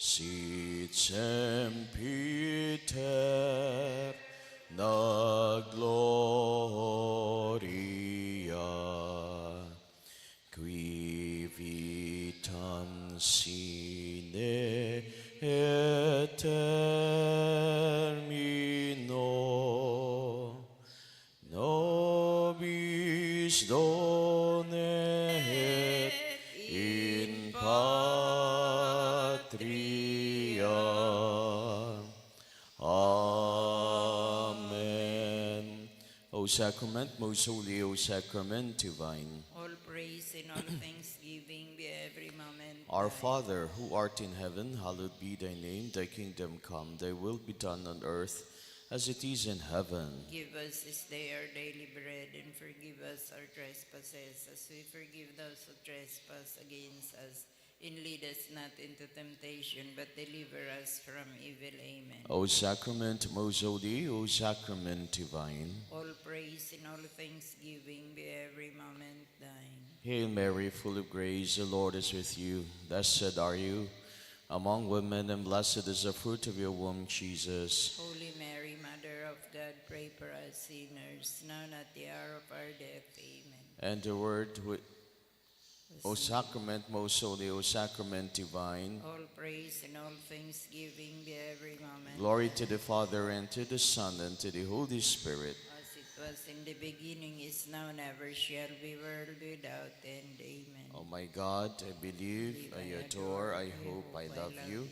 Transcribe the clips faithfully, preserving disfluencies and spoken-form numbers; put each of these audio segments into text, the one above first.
Sit semper nagloria, qui vitam sine et termino nobis donet in patria. Amen. O sacrament most holy, O sacrament divine. All praise and all thanksgiving be every moment Our thine. Father, who art in heaven, hallowed be thy name. Thy kingdom come, thy will be done on earth as it is in heaven. Give us this day our daily bread, and forgive us our trespasses, as we forgive those who trespass against us. And lead us not into temptation, but deliver us from evil. Amen. O sacrament most holy, O sacrament divine. All praise and all thanksgiving be every moment thine. Hail Mary, full of grace, the Lord is with you. Blessed are you among women, and blessed is the fruit of your womb, Jesus. Holy Mary, Mother of God, pray for us sinners, now and at the hour of our death. Amen. And the word who O sacrament most holy, O sacrament divine. All praise and all thanksgiving be every moment. Glory to the Father, and to the Son, and to the Holy Spirit. As it was in the beginning, is now, and ever shall be, world without end. Amen. O my God, I believe, I adore, I hope, I love you.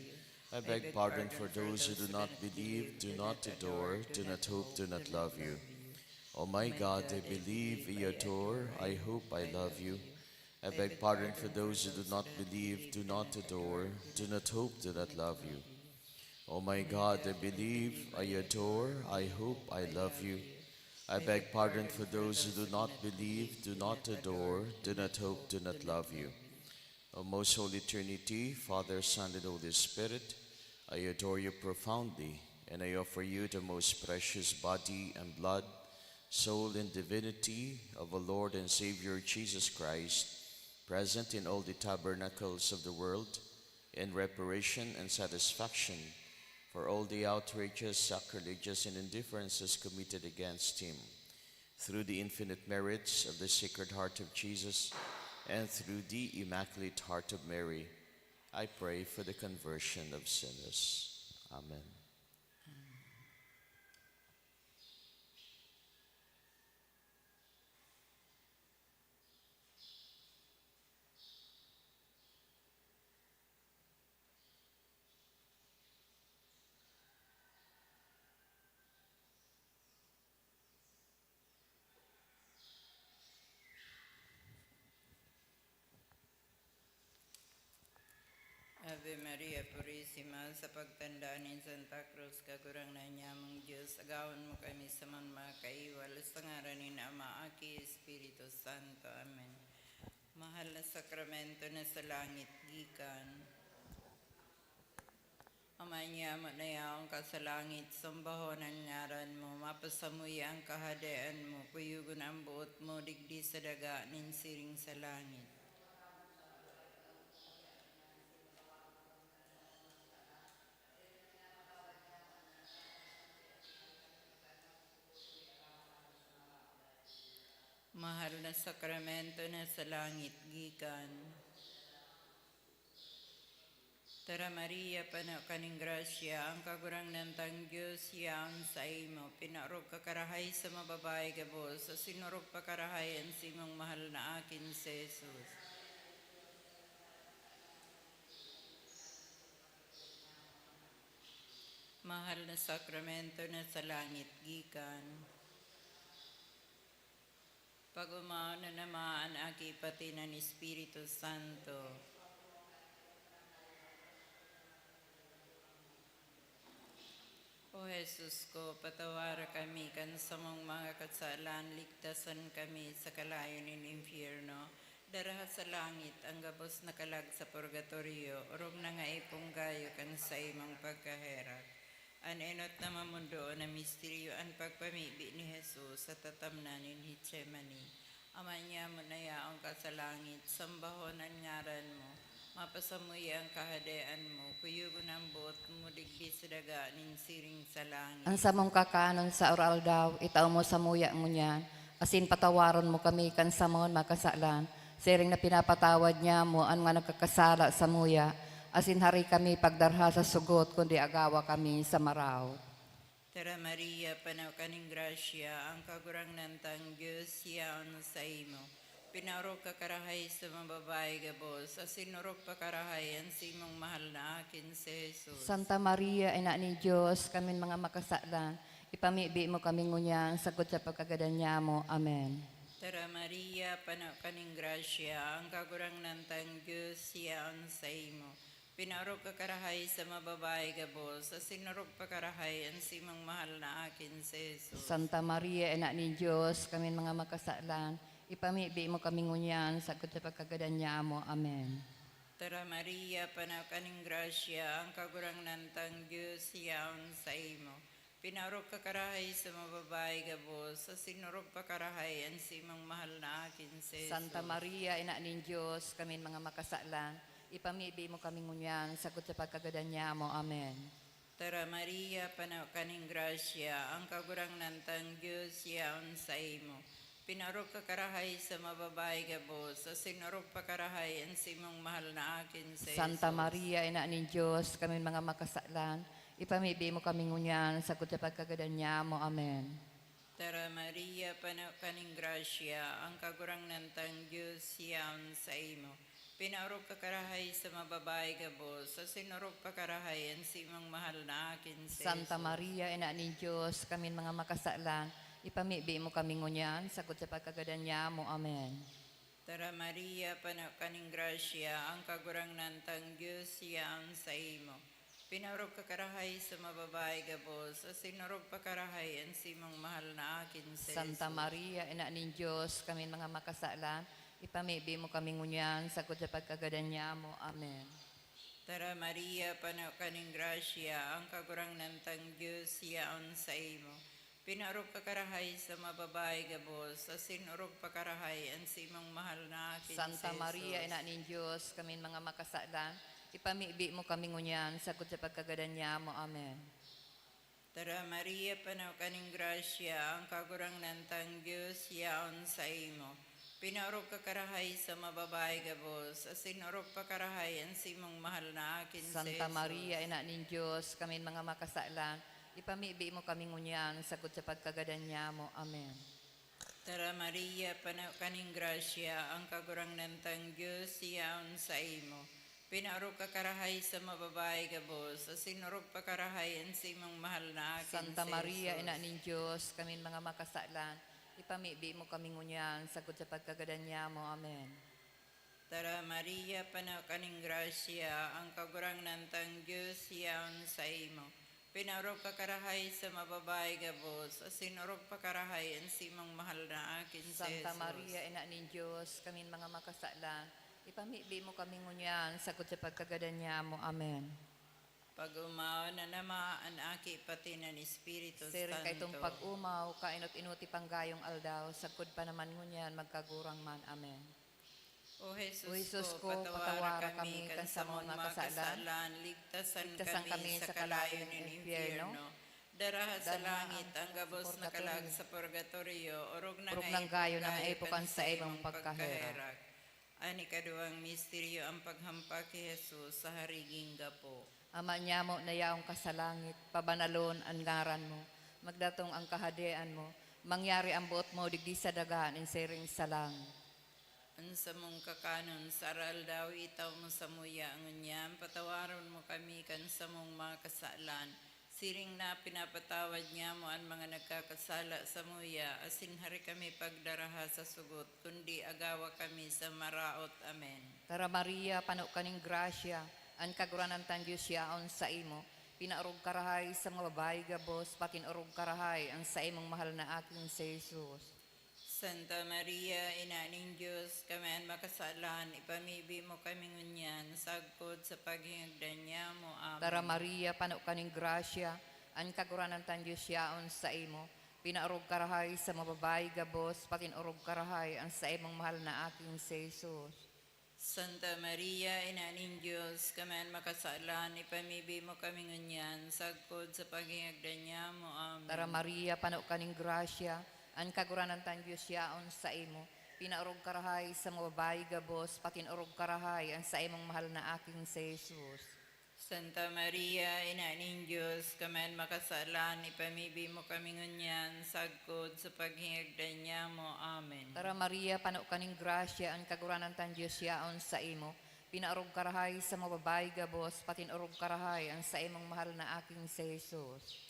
I beg pardon for those who do not believe, do not adore, do not hope, do not love you. O my God, I believe, I adore, I hope, I love you. I beg pardon for those who do not believe, do not adore, do not hope, do not love you. O my God, I believe, I adore, I hope, I love you. I beg pardon for those who do not believe, do not adore, do not hope, do not love you. O most holy Trinity, Father, Son, and Holy Spirit, I adore you profoundly, and I offer you the most precious body and blood, soul, and divinity of our Lord and Savior Jesus Christ, present in all the tabernacles of the world, in reparation and satisfaction for all the outrages, sacrileges, and indifferences committed against him. Through the infinite merits of the Sacred Heart of Jesus and through the Immaculate Heart of Mary, I pray for the conversion of sinners. Amen. Ave Maria Purisima, sa pagtanda nin Santa Cruz, Kagurangnan nyamong Dios, agawon mo kami sa man mga kaiwal, sa ngaran nin Ama, Aki, Espiritu Santo. Amen. Mahal na sakramento na sa langit gikan. Ama nyamo na yaon ka sa langit, sambahon an ngaran mo, mapasamuya an kahadean mo, kuyogon an boot mo digdi sa daga nin siring sa langit. Mahal na sakramento na sa langit gikan. Tara, Maria, pano ka nin grasya, ang Kagurangnan tang Dios yaon saimo. Pinaorog ka karahay sa mga babayi gabos, asin orog pa karahay an simong mahal na akin si Jesus. Mahal na sakramento na sa langit gikan. Pag-omaon na naman an Aki pati an Espiritu Santo. O Jesus ko, patawara kami kan samong mga kasalan, ligtasan kami sa kalayo nin impyerno, daraha sa langit an gabos na kalag sa purgatorio, orog na nga ipunggayo kan saimong pagkaherak. An enot na mamundoon na misteryo, an pagpamibi ni Jesus sa tatamnan nin Getsemani. Ama nyamo na yaon ka sa langit, sambahon an ngaran mo. Mapasamuya an Kahadean mo, kuyogon an boot mo digdi sa daga nin siring sa langit. An samong kakanon sa aroaldaw, itao mo samuya ngunyan, asin patawaron mo kami kan samon makasalan, siring na pinapatawad nyamo an mga nagkakasala samuya, asin hari kami pagdarha sa sugot, kundi agawa kami sa maraot. Tara Maria, pano ka nin grasya, ang Kagurangnan tang Dios yaon saimo. Pinaorog ka karahay sa mga babayi gabos, asin orog pa karahay an simong mahal na akin si Jesus. Santa Maria, Ina nin Dios, kaming mga makasalan, ipamibi mo kami ngunyan sagkod sa pagkagadan nyamo. Amen. Tara Maria, pano ka nin grasya, ang Kagurangnan tang Dios yaon saimo. Pinaorog ka karahay sa mga babayi gabos, asin orog pa karahay an simong mahal na akin si Jesus. Santa Maria, Ina nin Dios, kaming mga makasalan, ipamibi mo kami ngunyan sagkod sa pagkagadan nyamo. Amen. Tara Maria, pano ka nin grasya, ang Kagurangnan tang Dios yaon saimo. Pinaorog ka karahay sa mga babayi gabos, asin orog pa karahay an simong mahal na akin si Jesus. Santa Maria, Ina nin Dios, kaming mga makasalan, ipamibi mo kami ngunyan sagkod sa pagkagadan nyamo. Amen. Tara Maria, pano ka nin grasya, ang Kagurangnan tang Dios yaon saimo. Pinaorog ka karahay sa mga babayi gabos, asin orog pa karahay an simong mahal na akin si Santa Jesus. Maria, Ina nin Dios, kaming mga makasalan, ipamibi mo kami ngunyan sagkod sa pagkagadan nyamo. Amen. Tara Maria, pano ka nin grasya, ang Kagurangnan tang Dios yaon saimo. Pinaorog ka karahay sa mga babayi gabos, asin orog pa karahay an simong mahal na akin si Santa Jesus. Maria, Ina nin Dios, kaming mga makasalan, ipamibi mo kami ngunyan sagkod sa pagkagadan nyamo. Amen. Tara Maria, pano ka nin grasya, ang Kagurangnan tang Dios yaon saimo. Pinaorog ka karahay sa mga babayi gabos, asin orog pa karahay an simong mahal na akin si Santa Jesus. Maria, Ina nin Dios, kaming mga makasalan, ipamibi mo kami ngunyan sagkod sa pagkagadan nyamo. Amen. Tara Maria, pano ka nin grasya, ang Kagurangnan tang Dios yaon saimo. Pinaorog ka karahay sa mga babayi gabos, asin orog pa karahay an simong mahal na akin Santa si Maria, Jesus. Ina nin Dios, kaming mga makasalan, ipamibi mo kami ngunyan sagkod sa pagkagadan nyamo. Amen. Tara Maria, pano ka nin grasya, ang Kagurangnan tang Dios yaon saimo. Pinaorog ka karahay sa mga babayi gabos, asin orog pa karahay an simong mahal na akin si Santa Jesus. Maria, Ina nin Dios, kaming mga makasalan, ipamibi mo kami ngunyan sagkod sa pagkagadan nyamo. Amen. Tara Maria, pano ka nin grasya, ang Kagurangnan tang Dios yaon saimo. Pinaorog ka karahay sa mga babayi gabos, asin orog pa karahay an simong mahal na akin Santa si Maria, Jesus. Ina nin Dios, kaming mga makasalan, ipamibi mo kami ngunyan sagkod sa pagkagadan nyamo. Amen. Tara Maria, pano ka nin grasya, ang Kagurangnan tang Dios yaon saimo. Pinaorog ka karahay sa mga babayi gabos, asin orog pa karahay an simong mahal na akin si Santa Jesus. Maria, Ina nin Dios, kaming mga makasalan, ipamibi mo kami ngunyan sagkod sa pagkagadan nyamo. Amen. Pag-umaw na naman an Aki pati an Espiritu Siring Santo. Kaitong pag-umaw, kainot-inoti panggayong aldaw, sagkod pa naman ngunyan, magkagurang man. Amen. O Jesus, O Jesus ko, ko, patawara patawara kami kami kan kan samong samong makasalan, makasalan, ligtasan ligtasan kami kami sa sa kalayo kalayo nin nin impyerno, impyerno, daraha sa daraha langit ang ang gabos na purgatorio, kalag sa purgatorio, orog na orog nga nang gayo na ipugkayo naipo kan kan saimong saimong pagkaherak. An ikaduwang misteryo, ang paghampak ki Jesus sa hariging gapo. Ama nyamo na yaon ka sa langit, pabanalon an ngaran mo. Magdatong ang kahadean mo. Mangyari ang boot mo digdi sa daga nin siring sa langit. An samong kakanon sa aroaldaw, itao mo samuya ngunyan, patawaron mo kami kan samong mga kasalan, siring na pinapatawad nyamo an mga nagkakasala samuya, asin hari kami pagdaraha sa sugot, kundi agawa kami sa maraot. Amen. Tara Maria, pano ka nin grasya, an Kagurangnan tang Dios yaon saimo. Pinaorog ka rahay sa mga babayi gabos, pati orog ka rahay an saimong mahal na Aki si Jesus. Santa Maria, Ina nin Dios, kami an makasalan, ipamibi mo kami ngunyan, sagkod sa paghingagdan nyamo. Amen. Tara Maria, pano ka nin grasya, an Kagurangnan tang Dios yaon saimo. Pinaorog ka rahay sa mga babayi gabos, pati orog ka rahay an saimong mahal na Aki si Jesus. Santa Maria, Ina nin Dios, kami an makasalan, ipamibi mo kami ngunyan, sagkod sa paghingagdan niamo. Amen. Tara Maria, pano ka ning grasya, an Kagurangnan tang Dios yaon saimo. Pinaorog ka rahay sa mga babayi gabos, pati orog ka rahay an saimong mahal na aking si Jesus. Santa Maria, Ina nin Dios, kami an makasalan, ipamibi mo kami ngunyan, sagkod sa paghingagdan niamo. Amen. Tara Maria, pano ka ning grasya, an Kagurangnan tang Dios yaon saimo. Pinaorog ka rahay sa mga babayi gabos, pati orog ka rahay an saimong mahal na aking si Jesus.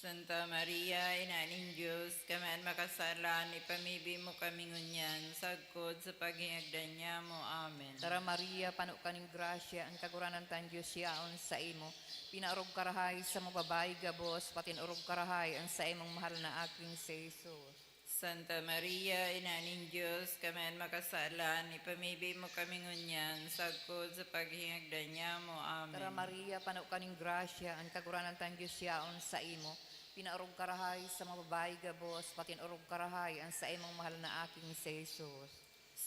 Santa Maria, Ina nin Dios, kami an makasalan, ipamibi mo kami ngunyan, sagkod sa paghingagdan niamo. Amen. Tara Maria, pano ka ning grasya, an Kagurangnan tang Dios yaon saimo. Pinaorog ka rahay sa mga babayi gabos, pati orog ka rahay an saimong mahal na aking si Jesus. Santa Maria, Ina nin Dios, kami an makasalan, ipamibi mo kami ngunyan, sagkod sa paghingagdan niamo. Amen. Tara Maria, pano ka ning grasya, an Kagurangnan tang Dios yaon saimo. Pinaorog ka rahay sa mga babayi gabos, pati orog ka rahay an saimong mahal na aking si Jesus.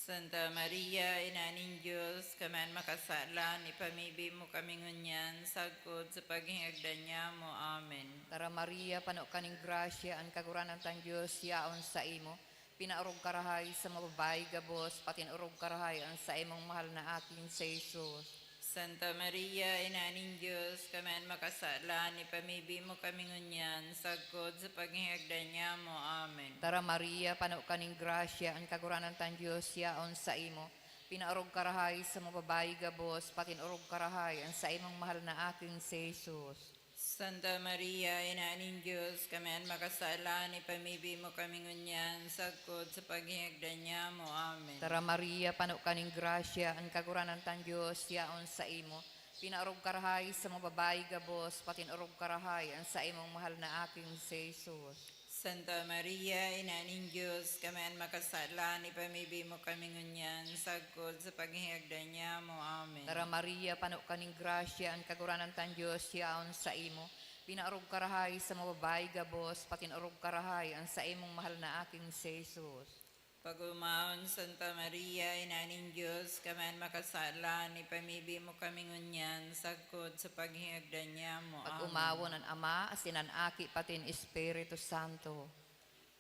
Santa Maria, Ina nin Dios, kami an makasalan, ipamibi mo kami ngunyan, sagkod sa paghingagdan niamo. Amen. Tara Maria, pano ka ning grasya, an Kagurangnan tang Dios yaon saimo. Pinaorog ka rahay sa mga babayi gabos, pati orog ka rahay an saimong mahal na aking si Jesus. Santa Maria, Ina nin Dios, kami an makasalan, ipamibi mo kami ngunyan, sagkod sa paghingagdan niamo. Amen. Tara Maria, pano ka ning grasya, an Kagurangnan tang Dios yaon saimo. Pinaorog ka rahay sa mga babayi gabos, pati orog ka rahay an saimong mahal na aking si Jesus. Santa Maria, Ina nin Dios, kami an makasalan, ipamibi mo kami ngunyan, sagkod sa paghingagdan niamo. Amen. Tara Maria, pano ka ning grasya, an Kagurangnan tang Dios yaon saimo. Pinaorog ka rahay sa mga babayi gabos, pati orog ka rahay an saimong mahal na aking si Jesus. Santa Maria, Ina nin Dios, kami an makasalan, ipamibi mo kami ngunyan, sagkod sa paghingagdan niamo. Amen. Tara Maria, pano ka ning grasya, an Kagurangnan tang Dios yaon saimo. Pinaorog ka rahay sa mga babayi gabos, pati orog ka rahay an saimong mahal na aking si Jesus. Pag-omawon, Santa Maria, Ina nin Dios, kami an makasalan, ipamibi mo kami ngunyan, sagkod sa paghingagdan niamo. Amen. Pag-omawon an Ama, asin an Aki, pati an Espiritu Santo.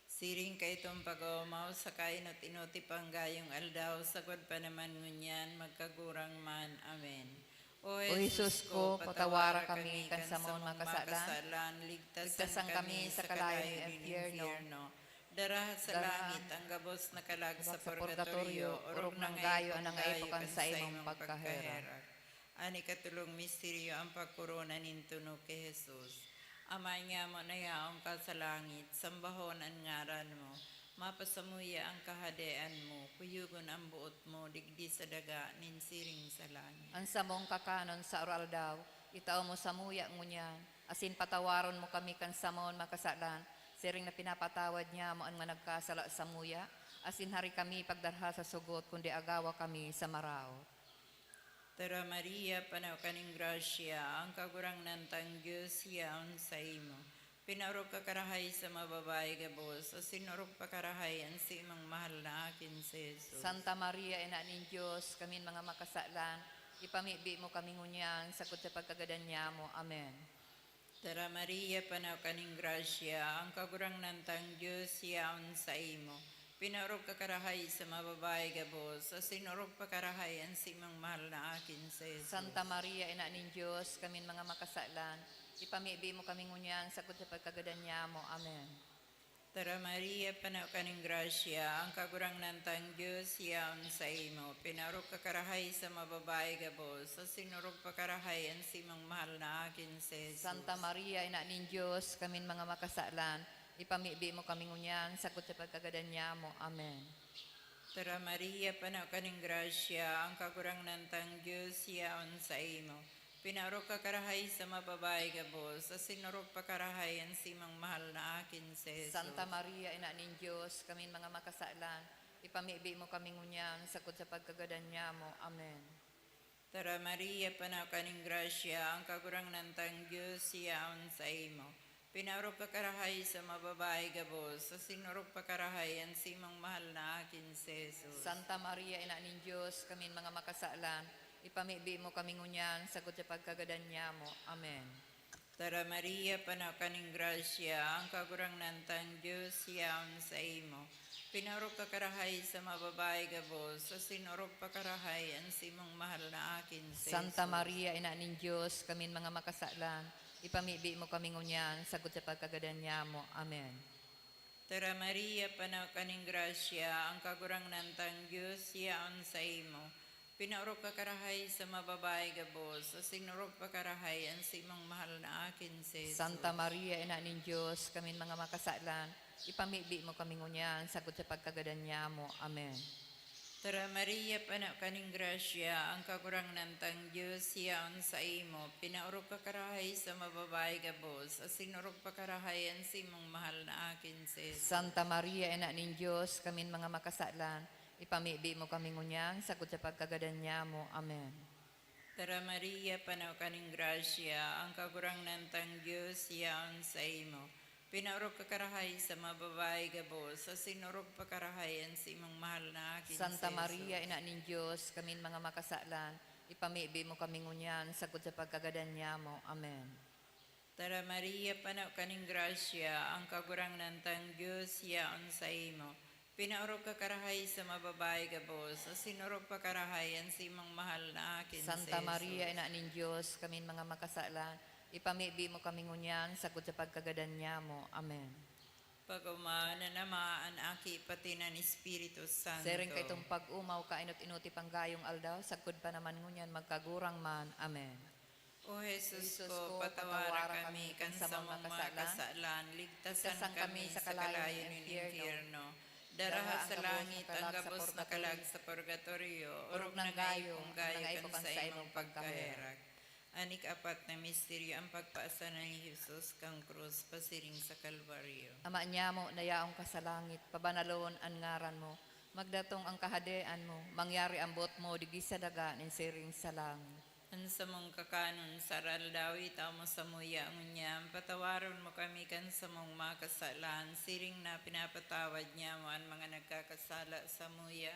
Siring kaitong pag-oomaw sa kainot-inoti panggayong aldaw, sagwad pa naman ngunyan, magkagurang man. Amen. O O Jesus ko, patawara kami kan samong makasalan, ligtasan ligtasan kami sa kalayo nin impyerno. Daraha sa Daraha langit ang gabos na kalag sa sa purgatorio, purgatorio, orog nang gayo an nangaipo kan saimong pagkaherak. An ikatulong misteryo, ang pagkorona nin tunog ki Jesus. Ama niamo na yaon ka sa langit, sambahon an ngaran mo. Mapasamuya an kahadean mo, kuyogon an boot mo digdi sa daga nin siring sa langit. An samong kakanon sa aroaldaw, itao mo samuya ngunyan, asin patawaron mo kami kan samon makasalan, siring na pinapatawad niamo an mga nagkasala samuya, asin hari kami pagdarha sa sugot, kundi agawa kami sa maraot. Tara, Maria, panaw ka nin grasya, ang Kagurangnan tang Dios yaon saimo. Pinaorog ka karahay sa mga babayi gabos, asin orog pa karahay an saimong mahal na akin si Jesus. Santa Maria, Ina nin Dios, kamin mga makasalan, ipamibi mo kami ngunyan, sagkod sa pagkagadan niamo. Amen. Tara, Maria, panaw ka nin grasya, ang Kagurangnan tang Dios yaon saimo. Pinaorog ka karahay sa mga babayi gabos, asin orog pa karahay an saimong mahal na akin si Jesus. Santa Maria, Ina nin Dios, kamin mga makasalan, ipamibi mo kami ngunyan, sagkod sa pagkagadan niamo. Amen. Tara, Maria, panaw ka nin grasya, ang Kagurangnan tang Dios yaon saimo. Pinaorog ka karahay sa mga babayi gabos, asin orog pa karahay an saimong mahal na akin si Jesus. Santa Maria, Ina nin Dios, kamin mga makasalan, ipamibi mo kami ngunyan, sagkod sa pagkagadan niamo. Amen. Tara, Maria, panaw ka nin grasya, ang Kagurangnan tang Dios yaon saimo. Pinaorog ka karahay sa mga babayi gabos, asin orog pa karahay an saimong mahal na akin si Jesus. Santa Maria, Ina nin Dios, kamin mga makasalan, ipamibi mo kami ngunyan, sagkod sa pagkagadan niamo. Amen. Tara, Maria, panaw ka nin grasya, ang Kagurangnan tang Dios yaon saimo. Pinaorog ka karahay sa mababae gabos, asin orog pa karahay an simong mahal na akin si Jesus. Santa Maria, Ina nin Dios, kami mga makasalan, ipamibi mo kami ngunyan, sagkod sa pagkagadan nyamo. Amen. Tara Maria, pano ka ning grasya, ang Kagurangnan tang Dios yaon saimo. Pinaorog ka karahay sa mababae gabos, asin orog pa karahay an simong mahal na akin si Santa Jesus. Maria, Ina nin Dios, kami mga makasalan, ipamibi mo kami ngunyan, sagkod sa pagkagadan nyamo. Amen. Tara Maria, pano ka ning grasya, ang Kagurangnan tang Dios yaon saimo. Pinaorog ka karahay sa mababae gabos, asin orog pa karahay an simong mahal na akin si Jesus. Santa Maria, Ina nin Dios, kami mga makasalan, ipamibi mo kami ngunyan, sagkod sa pagkagadan nyamo. Amen. Tara Maria, pano ka ning grasya, ang Kagurangnan tang Dios yaon saimo. Pinaorog ka karahay sa mababae gabos, asin orog pa karahay an simong mahal na akin si Jesus. Santa Maria, Ina nin Dios, kami mga makasalan, ipamibi mo kami ngunyan, sagkod sa pagkagadan nyamo. Amen. Tara Maria, pano ka ning grasya, ang Kagurangnan tang Dios yaon saimo. Pinaorog ka karahay sa mababae gabos, asin orog pa karahay an simong mahal na akin Santa si Maria, Jesus. Ina nin Dios, kami mga makasalan, ipamibi mo kami ngunyan, sagkod sa pagkagadan nyamo. Amen. Tara Maria, pano ka ning grasya, ang Kagurangnan tang Dios yaon saimo. Pinaorog ka karahay sa mababae gabos, asin orog pa karahay an simong mahal na akin Santa si Maria, Jesus. Ina nin Dios, kami mga makasalan, ipamibi mo kami ngunyan, sagkod sa pagkagadan nyamo. Amen. Pag-oma an Ama, an Aki, pati an Espiritu Santo. Siring kaitong pag-oma o kainot-inoti panggayong aldaw, sagkod pa naman ngunyan magkagurang man. Amen. O Jesus ko, patawara kami kan samong mga kasalan, ligtasan kami sa kalayo nin impyerno. Daraha sa langit ang gabos na kalag sa purgatorio, orog na gayo kan saimong pagkaherak. An ikapat na misteryo, ang pagpaasanan ni Jesus kan krus pasiring sa Kalbaryo. Ama nyamo na yaon ka sa langit, pabanalon an ngaran mo. Magdatong ang kahadean mo, mangyari ang boot mo digdi sa daga nin siring sa langit. An samong kakanon sa aroaldaw, itao mo samuya ngunyan, patawaron mo kami kan samong mga kasalan, siring na pinapatawad nyamo an mga nagkakasala samuya.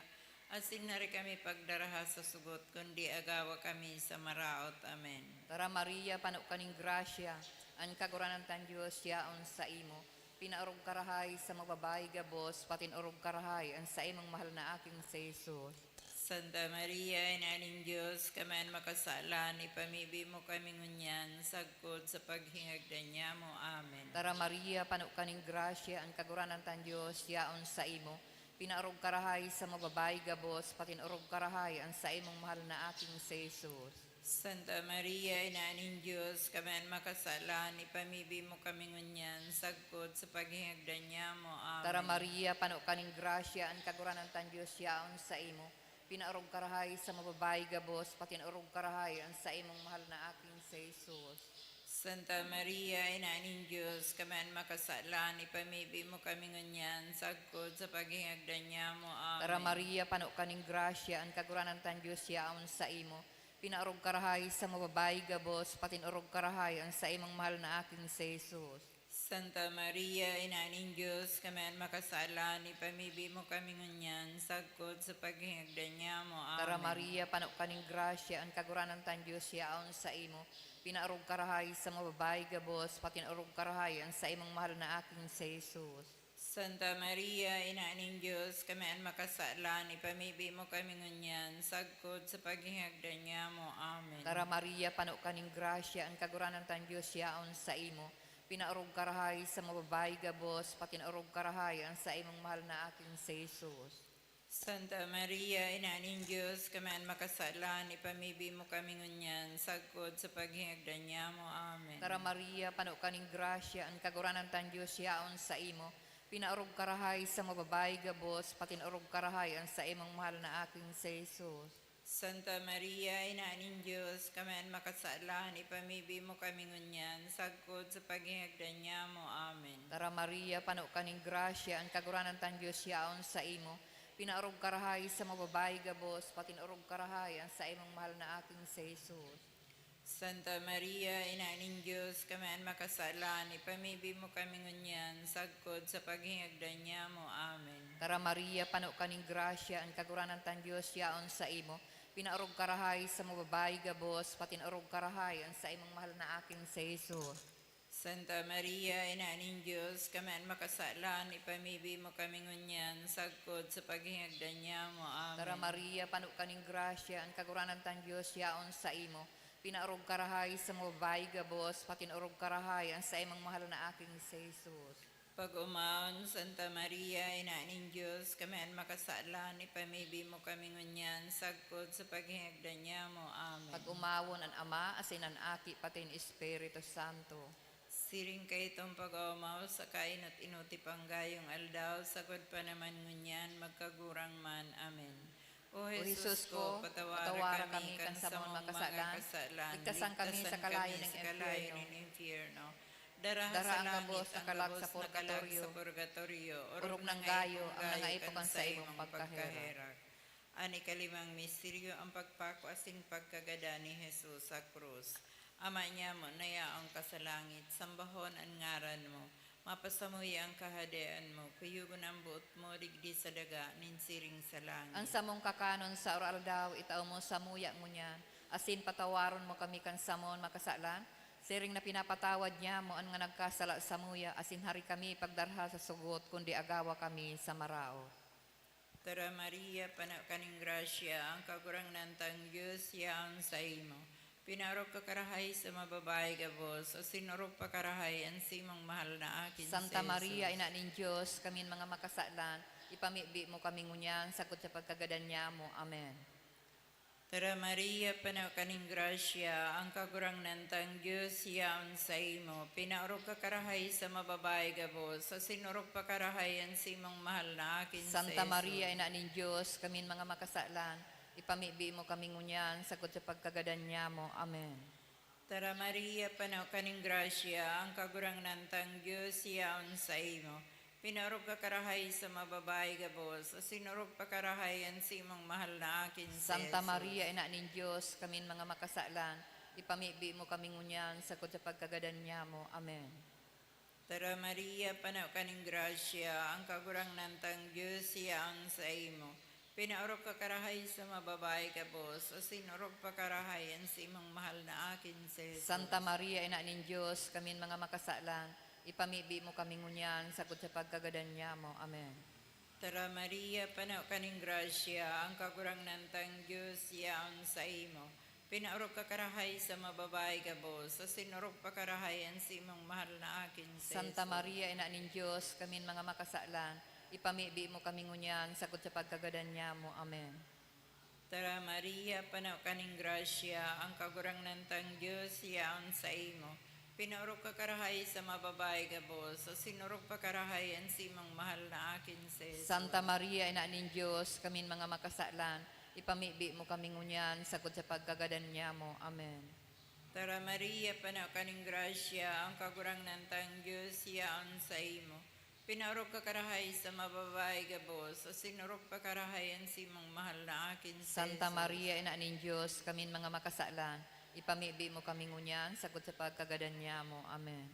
Asin hari kami pagdaraha sa sugot, kundi agawa kami sa maraot. Amen. Tara Maria, pano ka nin grasya, an Kagurangnan tang Dios yaon saimo. Pinaorog ka rahay sa mga babayi gabos, pati orog ka rahay an saimong mahal na Aki si Jesus. Santa Maria, Ina nin Dios, kami an makasalan, ipamibi mo kami ngunyan, sagkod sa paghingagdan nyamo. Amen. Tara Maria, pano ka nin grasya, an Kagurangnan tang Dios yaon saimo. Pinaorog ka rahay sa mga babayi gabos, pati orog ka rahay an saimong mahal na Aki si Jesus. Santa Maria, Ina nin Dios, kami an makasalan, ipamibi mo kami ngunyan, sagkod sa paghingagdan nyamo. Amen. Tara Maria, pano ka nin grasya, an Kagurangnan tang Dios yaon saimo. Pinaorog ka rahay sa mga babayi gabos, pati orog ka rahay an saimong mahal na Aki si Jesus. Santa Maria, Ina nin Dios, kami an makasalan, ipamibi mo kami ngunyan, sagkod sa paghingagdan nyamo. Amen. Tara Maria, pano ka nin grasya, an Kagurangnan tang Dios yaon saimo. Pinaorog ka rahay sa mga babayi gabos, pati orog ka rahay an saimong mahal na Aki si Jesus. Santa Maria, Ina nin Dios, kami an makasalan, ipamibi mo kami ngunyan, sagkod sa paghingagdan nyamo. Amen. Tara Maria, pano ka nin grasya, an Kagurangnan tang Dios yaon saimo. Pinaorog ka rahay sa mga babayi gabos, pati orog ka rahay an saimong mahal na Aki si Jesus. Santa Maria, Ina nin Dios, kami an makasalan, ipamibi mo kami ngunyan, sagkod sa paghingagdan nyamo. Amen. Tara Maria, pano ka nin grasya, an Kagurangnan tang Dios yaon saimo. Pinaorog ka rahay sa mga babayi gabos, pati orog ka rahay an saimong mahal na Aki si Jesus. Santa Maria, Ina nin Dios, kami an makasalan, ipamibi mo kami ngunyan, sagkod sa paghingagdan nyamo. Amen. Tara Maria, pano ka nin grasya, an Kagurangnan tang Dios yaon saimo. Pinaorog ka rahay sa mga babayi gabos, pati orog ka rahay an saimong mahal na Aki si Jesus. Santa Maria, Ina nin Dios, kami an makasalan, ipamibi mo kami ngunyan, sagkod sa paghingagdan nyamo. Amen. Tara Maria, pano ka nin grasya, an Kagurangnan tang Dios yaon saimo. Pinaorog ka rahay sa mga babayi gabos, pati orog ka rahay an saimong mahal na Aki si Jesus. Santa Maria, Ina nin Dios, kami an makasalan, ipamibi mo kami ngunyan, sagkod sa paghingagdan niamo. Amen. Tara Maria, pano ka ning grasya, an Kagurangnan tang Dios yaon saimo. Pinaorog ka rahay sa mga babayi gabos, pati orog ka rahay an saimong mahal na aking si Jesus. Santa Maria, Ina nin Dios, kami an makasalan, ipamibi mo kami ngunyan, sagkod sa paghingagdan niamo. Amen. Tara Maria, pano ka ning grasya, an Kagurangnan tang Dios yaon saimo. Pinaorog ka rahay sa mga babayi gabos, pati orog ka rahay an saimong mahal na aking si Jesus. Pag-umaon, Santa Maria, Ina nin Dios, kami an makasalan, ipamibi mo kami ngunyan, sagkod sa paghingagdan niamo. Amen. Pag-umawon an Ama, asin an Aki, pati an Espiritu Santo. Siring kaitong pag-oomaw sa kainot-inoti panggayong aldaw, sagkod pa naman ngunyan, magkagurang man. Amen. O Jesus ko, patawara kami kan samong mga kasalan, ligtasan kami sa kalayo nin impyerno. Daraha sa langit ang gabos na kalag sa purgatoryo, orog nang gayo ang nangaipo kan saimong pagkaherak. An ikalimang misteryo, an pagpako asin pagkagadan ni Jesus sa krus. Ama niamo na yaon ka sa langit, sambahon an ngaran mo. Mapasamuya an Kahadean mo, kuyogon an boot mo digdi sa daga nin siring sa langit. An samong kakanon sa aroaldaw, itao mo samuya ngunyan, asin patawaron mo kami kan samon makasalan, siring na pinapatawad niamo an mga nagkasala samuya, asin hari kami pagdarha sa sugot, kundi agawa kami sa maraot. Tara Maria, pano ka nin grasya, ang Kagurangnan tang Dios yaon saimo. Pinaorog ka karahay sa mga babayi gabos, asin orog pa karahay an simong mahal na akin si Santa Maria, Jesus. Ina nin Dios, kami mga makasalan, ipamibi mo kami ngunyan, sagkod sa pagkagadan niamo. Amen. Tara Maria, pano ka nin grasya, ang Kagurangnan tang Dios yaon saimo. Pinaorog ka karahay sa mga babayi gabos, asin orog pa karahay an simong mahal na akin si Santa Jesus. Maria, Ina nin Dios, kami mga makasalan, ipamibi mo kami ngunyan, sagkod sa pagkagadan niamo. Amen. Tara Maria, pano ka nin grasya, ang Kagurangnan tang Dios yaon saimo. Pinaorog ka karahay sa mga babayi gabos, asin orog pa karahay an simong mahal na akin si Santa Jesus. Maria, Ina nin Dios, kami mga makasalan, ipamibi mo kami ngunyan, sagkod sa pagkagadan niamo. Amen. Tara Maria, pano ka nin grasya, ang Kagurangnan tang Dios yaon saimo. Pinaorog ka karahay sa mga babayi gabos, asin orog pa karahay an simong mahal na akin si Jesus. Santa Maria, Ina nin Dios, kami mga makasalan, ipamibi mo kami ngunyan, sagkod sa pagkagadan niamo. Amen. Tara Maria, pano ka nin grasya, ang Kagurangnan tang Dios yaon saimo. Pinaorog ka karahay sa mga babayi gabos, asin orog pa karahay an simong mahal na akin si Santa Jesus. Maria, Ina nin Dios, kami mga makasalan, ipamibi mo kami ngunyan, sagkod sa pagkagadan niamo. Amen. Tara Maria, pano ka nin grasya, ang Kagurangnan tang Dios yaon saimo. Pinaorog ka karahay sa mga babayi gabos, asin orog pa karahay an simong mahal na akin si Jesus. Santa Maria, Ina nin Dios, kami mga makasalan, ipamibi mo kami ngunyan, sagkod sa pagkagadan niamo. Amen. Tara Maria, pano ka nin grasya, ang Kagurangnan tang Dios yaon saimo. Pinaorog ka karahay sa mga babayi gabos, asin orog pa karahay an simong mahal na akin si Santa Jesus. Maria, Ina nin Dios, kami mga makasalan, ipamibi mo kami ngunyan, sagkod sa pagkagadan niamo. Amen.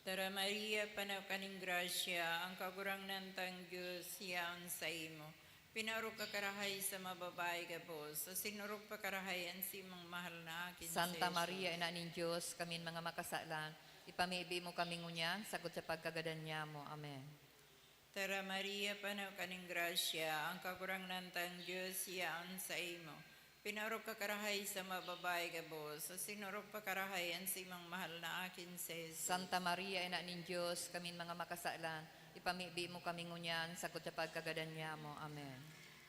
Tara Maria, pano ka nin grasya, ang Kagurangnan tang Dios yaon saimo. Pinaorog ka karahay sa mga babayi gabos, asin orog pa karahay an simong mahal na akin si Santa Jesus. Maria, Ina nin Dios, kami mga makasalan, ipamibi mo kami ngunyan, sagkod sa pagkagadan niamo. Amen. Tara Maria, pano ka nin grasya, ang Kagurangnan tang Dios yaon saimo. Pinaorog ka karahay sa mga babayi gabos, asin orog pa karahay an simong mahal na akin si Jesus. Santa Maria, Ina nin Dios, kami mga makasalan, ipamibi mo kami ngunyan, sagkod sa pagkagadan niamo. Amen.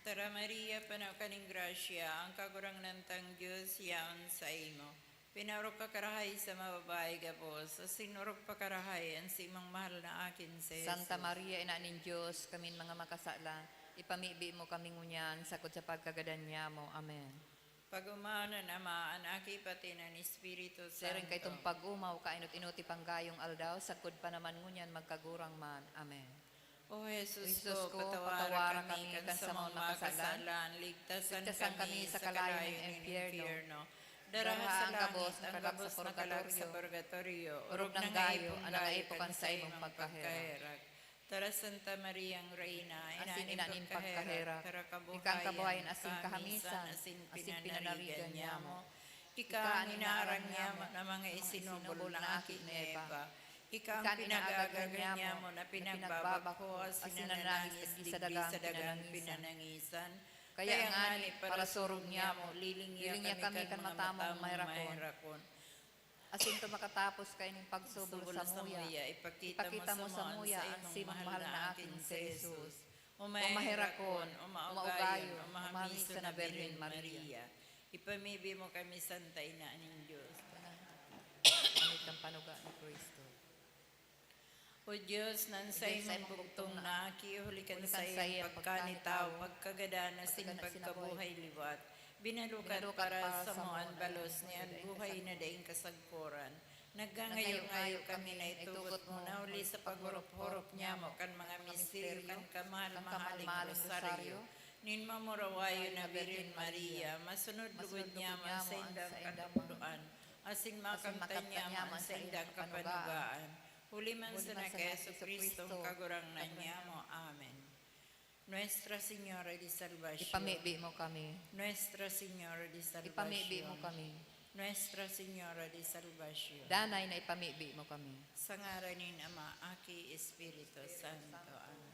Tara Maria, pano ka nin grasya, ang Kagurangnan tang Dios yaon saimo. Pinaorog ka karahay sa mga babayi gabos, asin orog pa karahay an simong mahal na akin si Jesus. Santa Maria, Ina nin Dios, kami mga makasalan, ipamibi mo kami ngunyan, sagkod sa pagkagadan niamo. Amen. Pag-umaon an Ama, an Aki, pati an Espiritu Santo. Siring kaitong pag-umaw, kainot-inoti panggayong aldaw, sagkod pa naman ngunyan magkagurang man. Amen. O Jesus, Jesus ko, ko, patawara patawara kami kami kan kan samong samong makasalan. makasalan, ligtasan Ligtasan kami kami sa sa kalayo kalayo nin nin impyerno. impyerno. Daraha sa langit ang gabos na kalag sa purgatorio, orog nang gayo an nangaipo kan saimong pagkaherak. Tara, Santa Mariang Reina, ina nin pagkaherak, ika an kabuhayan asin kahamisan, asin pinanarigan nyamo. Ika an inaaram nyamo na mga isinubol na aki ni Eva. Ika an pinag-aagagan nyamo na pinagbabako asin nananangis digdi sa dagang pinanangisan. Kaya ngani, parasurog nyamo, lilingiya kami kan matamong maherakon. Asin kan makatapos kaining pagsubol samuya, ipakita mo samuya an simong mahal na aki si Jesus. O maherakon, o maugayon, o mahamisan na Birhen Maria. Ipamibi mo kami, Santa Ina nin Dios. Huli kan panuga ni Cristo. O Dios, na an saimong bugtong na aki, huli kan saiyang pagkanitawo, pagkagadan asin pagkabuhay liwat, binalukat para samo an balos niyan buhay na daing kasagkoran. Nagngangayo-ngayo kami na itugot mo na huli sa paghorop-horop nyamo kan mga misteryo kan kamahal-mahaling rosaryo nin mamurawayon na Birhen Maria, masunod lugod nyamo an saindang katukdoan, asin makamtan nyamo an saindang kapanugaan. Huli man sana ki Jesu-Cristo, Kagurangnan nyamo. Amen. Nuestra Señora de Salvacion. Ipamibi mo kami. Nuestra Señora de Salvacion. Ipamibi mo kami. Nuestra Señora de Salvacion. Danay na ipamibi mo kami. Sa ngaran nin Ama, Aki, Espiritu Santo. Amen.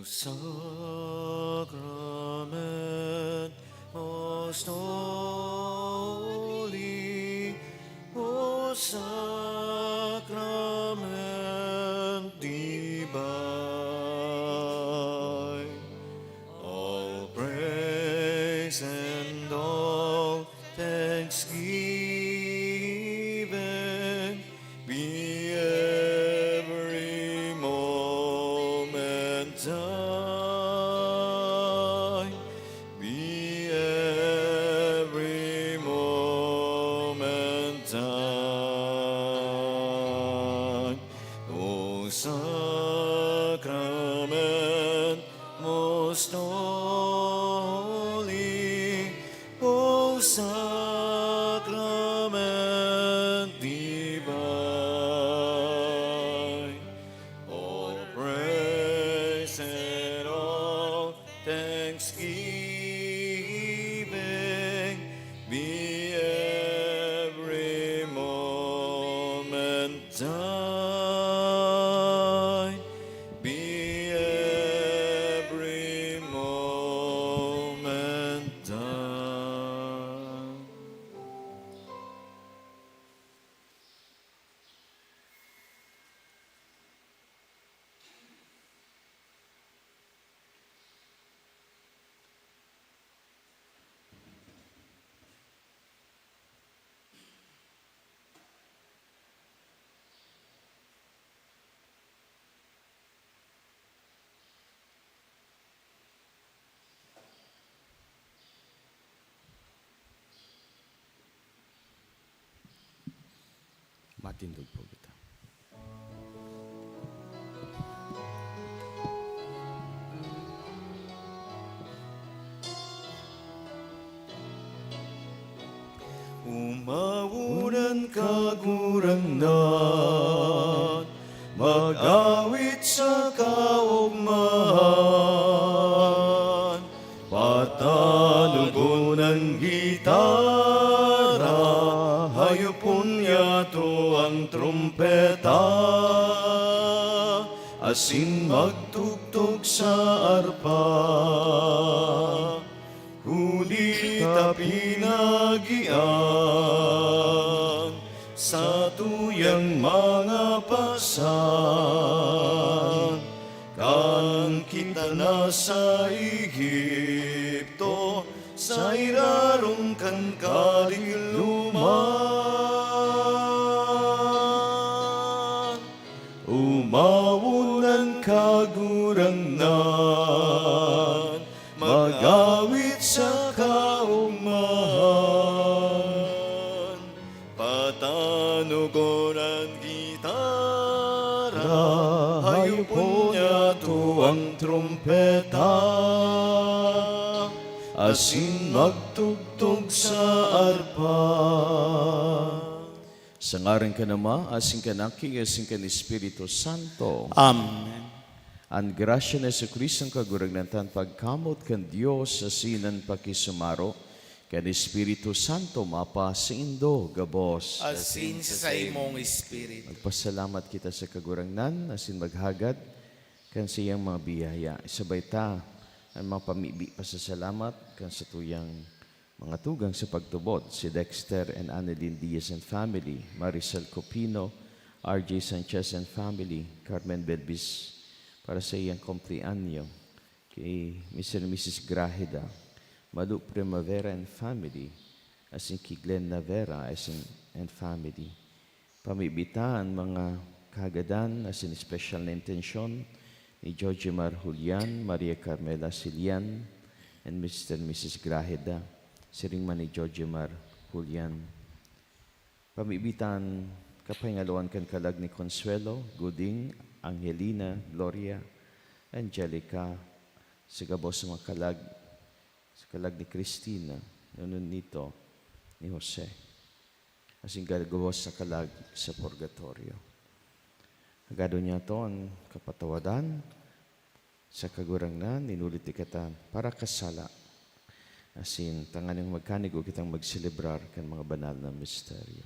Sacrament most holy, O Sacrament divine, all praise and all thanksgiving be every moment thine, be every moment thine. O Sacrament most holy, O Sacrament divine, all praise and all thanksgiving be every moment thine, be every moment thine. Matindog po kita. Umawon an Kagurangnan, mag-awit sa kaogmahan, patanogon an gitara, hayopon niyato an trumpeta, asin magtugtog sa arpa. Huli ta pinagian satuyang mga pasan, kan kita nasa Egipto, sa irarom kan kadigloman. Umawon an Kagurangnan, mag-awit sa kaogmahan, patanogon an gitara, hayopon niyato an trumpeta, asin magtugtog sa arpa. Sa ngaran kan Ama, asin kan Aki, asin kan Espiritu Santo. Amen. An grasya ni Jesu-Cristo, an Kagurangnan ta, an pagkamoot kan Dios, asin an pakisumaro kan Espiritu Santo mapasaindo gabos. Asin sa saimong espiritu. Magpasalamat kita sa Kagurangnan, asin maghagad kan saiyang mga biyaya. Isabay ta an mga pamibi pasasalamat kan satuyang mga tugang sa pagtubod, si Dexter and Annalyn Diaz and family, Maricel Copino, R J Sanchez and family, Carmen Belbis, para sa iyang kumpleanyo, kay Mister and Missus Grajeda, Malu Primavera and family, asin ki Glenn Navera asin, and family. Pamibi ta an mga kahagadan asin espesyal na intensyon ni Jojemar Julian, Maria Carmela Silian, and Mister and Missus Grajeda, siring man ni Jojemar Julian. Pamibi ta an kapahingaloan kan kalag ni Consuelo, Guding, Angelina, Gloria, Angelica, sa gabos sa mga kalag, sa kalag ni Cristina, Nononito, ni Jose, asin gabos na kalag sa purgatorio. Hagadon niyato an kapatawadan sa Kagurangnan, inulit ta kita parakasala, asin tanganing magkanigo kitang magselebrar kan mga banal na misteryo.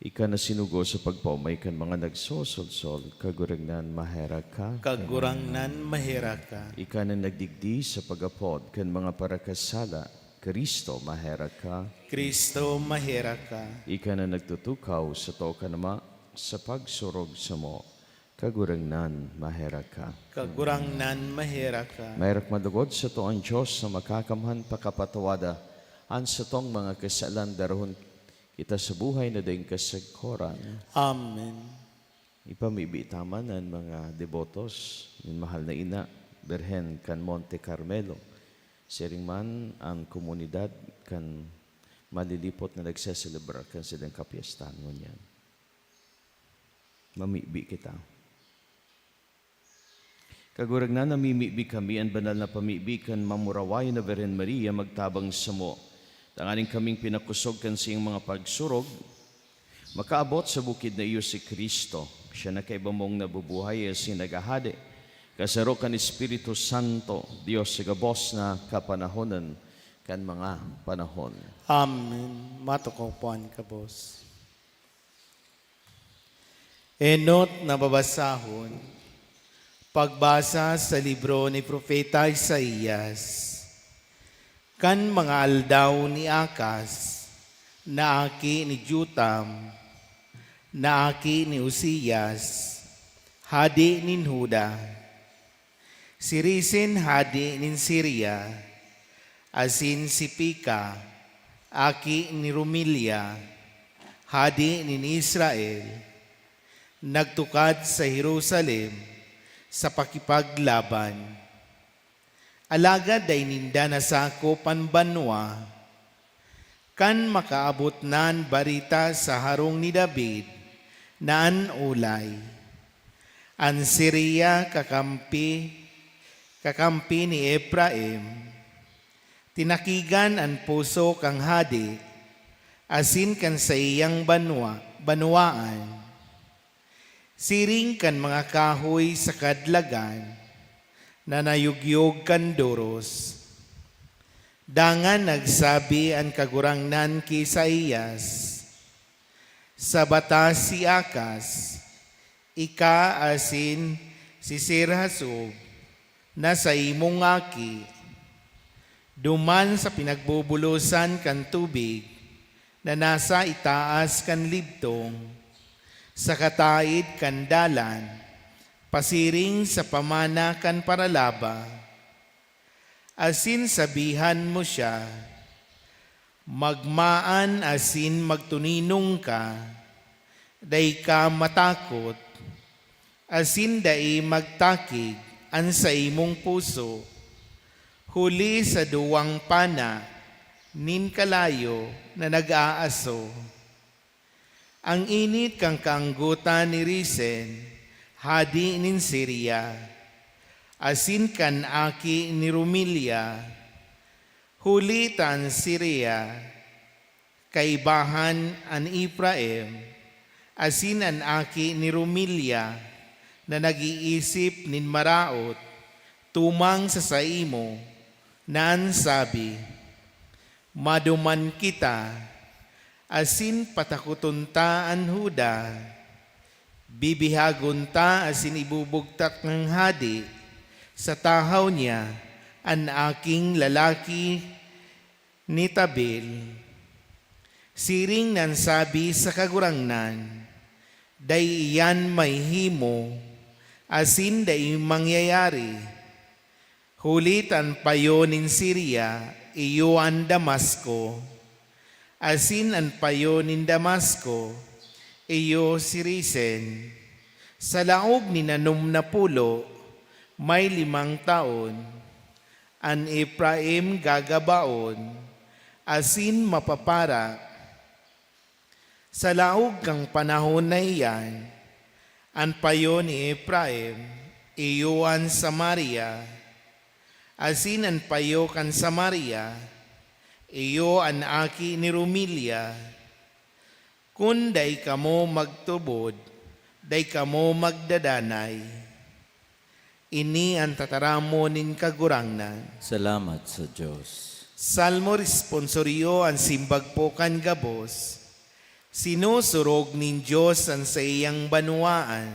Ika na sinugo sa pagpaomay kan mga nagsosolsol, Kagurangnan, maherak ka. Kagurangnan, maherak ka. Ika na nagdigdi sa pag-apod kan mga parakasala, Kristo, maherak ka. Kristo, maherak ka. Ika na nagtutukaw sa too kan Ama sa pagsurog samo, Kagurangnan, maherak ka. Kagurangnan, maherak ka. Maherak malugod sato an Dios na makakamhan pakapatawada an satong mga kasalan, darahon kita sa buhay na daing kasagkoran. Amen. Ipamibi ta man an mga debotos nin mahal na ina, Birhen kan Monte Carmelo. Siring man an komunidad kan malilipot na nagseselebrar kan saindang kapyestahan ngunyan. Mamibi kita. Kagurangnan, namimibi kami, an banal na pamibi kan mamurawayon na Birhen Maria magtabang samo, tanganing kaming pinakosog kan saiyang mga pagsurog, makaabot sa bukid na iyo si Cristo. Siya na kaiba mong nabubuhay asin naghahade, kasaro kan Espiritu Santo, Dios sa gabos na kapanahonan kan mga panahon. Amen. Matukaw po an gabos. Enot na babasahon, pagbasa sa libro ni Propeta Isaias. Kan mga aldaw ni Acaz, na aki ni Jotam, na aki ni Uzias, hade nin Juda, si Rezin, hade nin Siria, asin si Peka, aki ni Remaliah, hade nin Israel, nagtukad sa Jerusalem sa pakipaglaban. Alagad dai ninda nasakop an banwa. Kan makaabot na an bareta sa harong ni David na an olay, an Siria kakampi, kakampi ni Efraim, tinakigan an puso kan hade asin kan saiyang banwa-, banwaan. Siring kan mga kahoy sa kadlagan na nayugyog kan doros. Dangan nagsabi an Kagurangnan ki Isaias, "Sa batas si Acaz, ika asin si Sear-Jashub na saimong aki, duman sa pinagbubulosan kan tubig na nasa itaas kan libtong, sa kataed kan dalan, pasiring sa pamana kan paralaba, asin sabihan mo siya, 'Magmaan asin magtuninong ka, dai ka matakot, asin dai magtakig an saimong puso, huli sa duwang pana nin kalayo na nag-aaso.' Ang init kan kaanggotan ni Rezin, hade nin Siria, asin kan aki ni Remaliah, huli ta an Siria kaibahan an Efraim, asin an aki ni Remaliah na nag-iisip nin maraot tumang sa saimo, na an sabi, 'Maduman kita, asin patakoton ta an Juda. Bibihagon ta asin ibubugtak kan hade sa tahaw niya an aking lalaki ni Tabeel.' Siring na an sabi sa Kagurangnan, 'Dai iyan mahihimo, asin dai mangyayari.' Huli ta an payo nin Siria, iyo an Damasco, asin an payo nin Damasco, iyo si Rezin. Sa laog nin anom na polo may limang taon, an Efraim gagabaon asin mapapara. Sa laog kan panahon na iyan, an payo ni Efraim, iyo an Samaria, asin an payo kan Samaria, iyo an aki ni Remaliah. Kun dai kamo magtubod, dai kamo magdadanay. Ini an tataramon nin Kagurangnan. Salamat sa Dios. Salmo Responsorio, an simbag po kan gabos. Sinusurog nin Dios an saiyang banwaan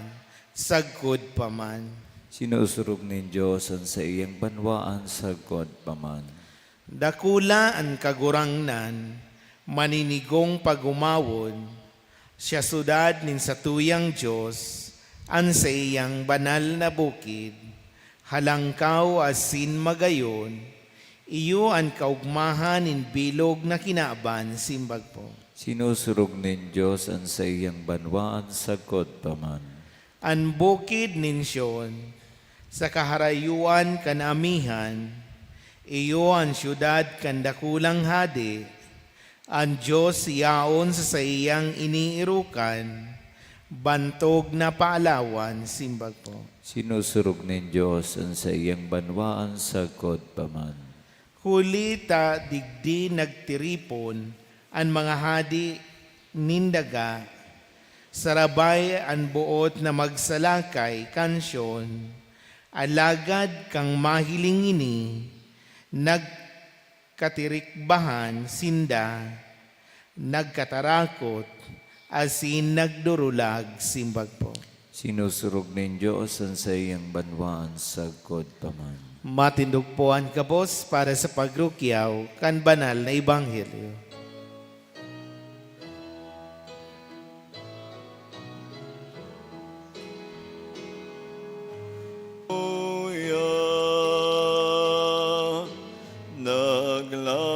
sagkod pa man. Sinusurog nin Dios an saiyang banwaan sagkod pa man. Dakula an Kagurangnan, maninigong pag-omawon, siya syudad nin satuyang Dios, an saiyang banal na bukid, halangkaw asin magayon, iyo an kaogmahan nin bilog na kinaban, simbag po. Sinusurog nin Dios an saiyang banwaan sagkod pa man. An bukid nin Sion, sa kaharayoan kan amihan, iyo an syudad kan dakulang hade, an Dios yaon sa saiyang iniirokan, bantog na paalawan, simbag po. Sinusurog nin Dios an saiyang banwaan sagkod pa man. Huli ta digdi nagtiripon an mga hade nin daga, sarabay an boot na magsalakay kan Sion, alagad kan mahiling ini, nagkatirikbahan sinda, nagkatarakot, asin nagdurulag, simbag po. Sinusurog nin Dios an saiyang banwaan sagkod pa man. Matindog po an gabos para sa pagrukyaw kan banal na ebanghelyo. Aleluya. Naglalaom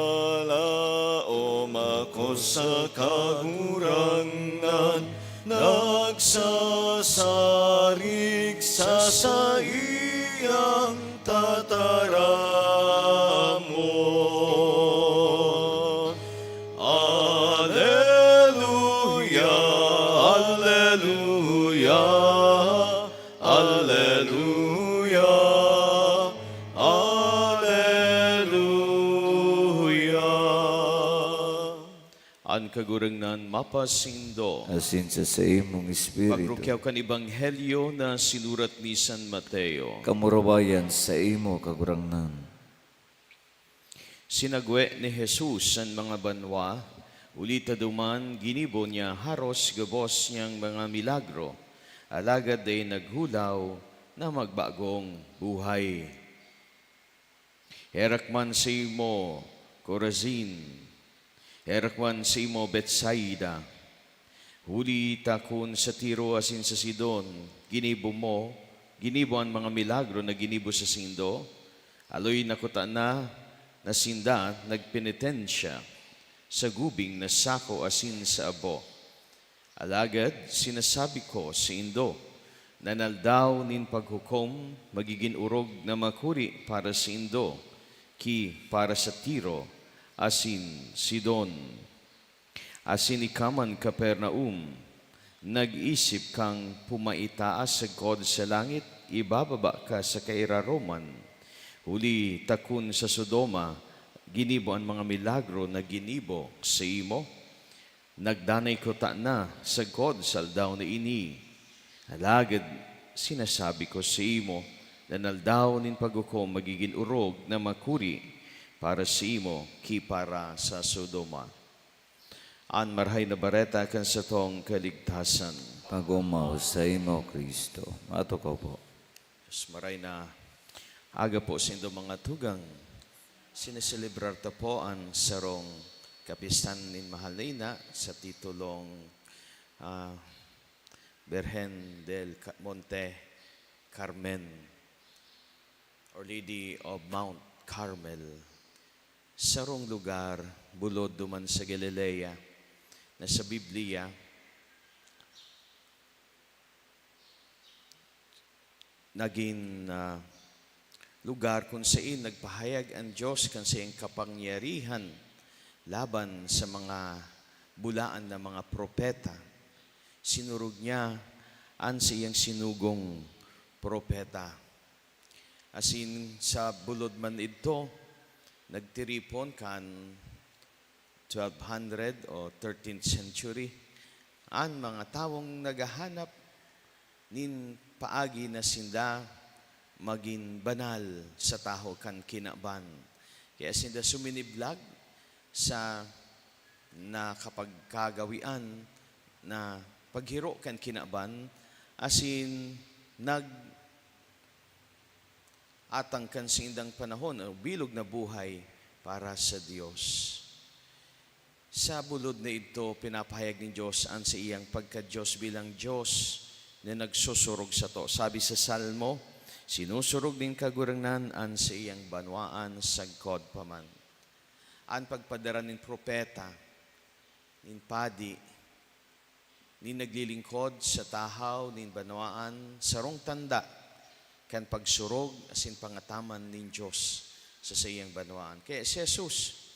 ako sa Kagurangnan, nagsasarig sa saiyang tataramon. Aleluya, aleluya, aleluya, aleluya. An Kagurangnan mapasaindo. Asin sa saimong espiritu. Pagrukyaw kan Ebanghelyo na sinurat ni San Mateo. Kamurawayan saimo, Kagurangnan. Sinagwe ni Jesus an mga banwa, huli ta duman ginibo niya haros gabos niyang mga milagro, alagad dai naghulaw na magbagong buhay. Herak man saimo, Corazin! Herak man saimo, Betsaida! Huli ta kun sa Tiro asin sa Sidon ginibo mo, ginibo an mga milagro na ginibo sa saindo, aloy na kutana na sinda nagpenitensya sa gubing na sako asin sa abo. Alagad sinasabi ko saindo, na an Aldaw nin Paghukom magigin orog na makuri para saindo ki para sa Tiro asin Sidon. Asin ika man, Capernaum, nag-isip kang pumaitaas sagkod sa langit, ibababa ka sa kairaroman. Huli ta kun sa Sodoma ginibo an mga milagro na ginibo saimo, nagdanay kutana sagkod sa aldaw na ini. Alagad sinasabi ko saimo, na an Aldaw nin Paghukom magigin orog na makuri para saimo ki para sa Sodoma. An Marahay na Bareta kan satong kaligtasan. Pag-omaw saimo, Cristo. Matukaw po. Diyos, maray na aga po saindo, mga tugang. Sineselebrar ta po an sarong kapistan nin mahal na ina sa titulong, ah, Birhen del Ca-, Monte Carmen, Our Lady of Mount Carmel. Sarong lugar bulod duman sa Galilea na sa Biblia nagin, ah, lugar kun sain nagpahayag an Dios kan saiyang kapangyarihan laban sa mga bulaan na mga propeta. Sinurog niya an saiyang sinugong propeta. Asin sa bulod man idto, nagtiripon kan twelve hundred o thirteenth century an mga tawong naghahanap nin paagi na sinda magin banal sa tahaw kan kinaban. Kaya sinda suminiblag sa na kapagkagawean na paghiro kan kinaban, asin nag-atang kan saindang panahon o bilog na buhay para sa Dios. Sa bulod na idto, pinapahayag nin Dios an saiyang pagka-Dios bilang Dios na nagsusurog sato. Sabi sa Salmo, "Sinusurog nin Kagurangnan an saiyang banwaan sagkod pa man." An pagpadara nin propeta, nin padi, nin naglilingkod sa tahaw nin banwaan, sarong tanda kan pagsurog asin pangataman nin Dios sa saiyang banwaan. Kaya si Jesus,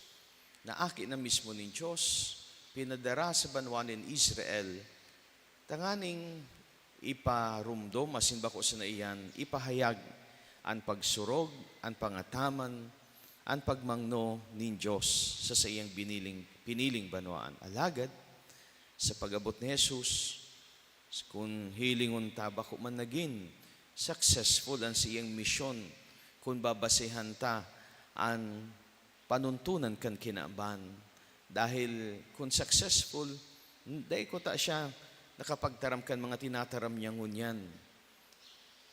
na aki na mismo nin Dios, pinadara sa banwaan nin Israel tanganing iparomdom asin bako sana iyan ipahayag an pagsurog, an pangataman, an pagmangno nin Dios sa saiyang biniling, piniling banwaan. Alagad, sa pag-abot ni Jesus, kun hilingon ta, bako man nagin successful an saiyang misyon kun babasehan ta an panuntunan kan kinaban. Dahil kun successful, dai kuta siya nakapagtaram kan mga tinataram niya ngunyan.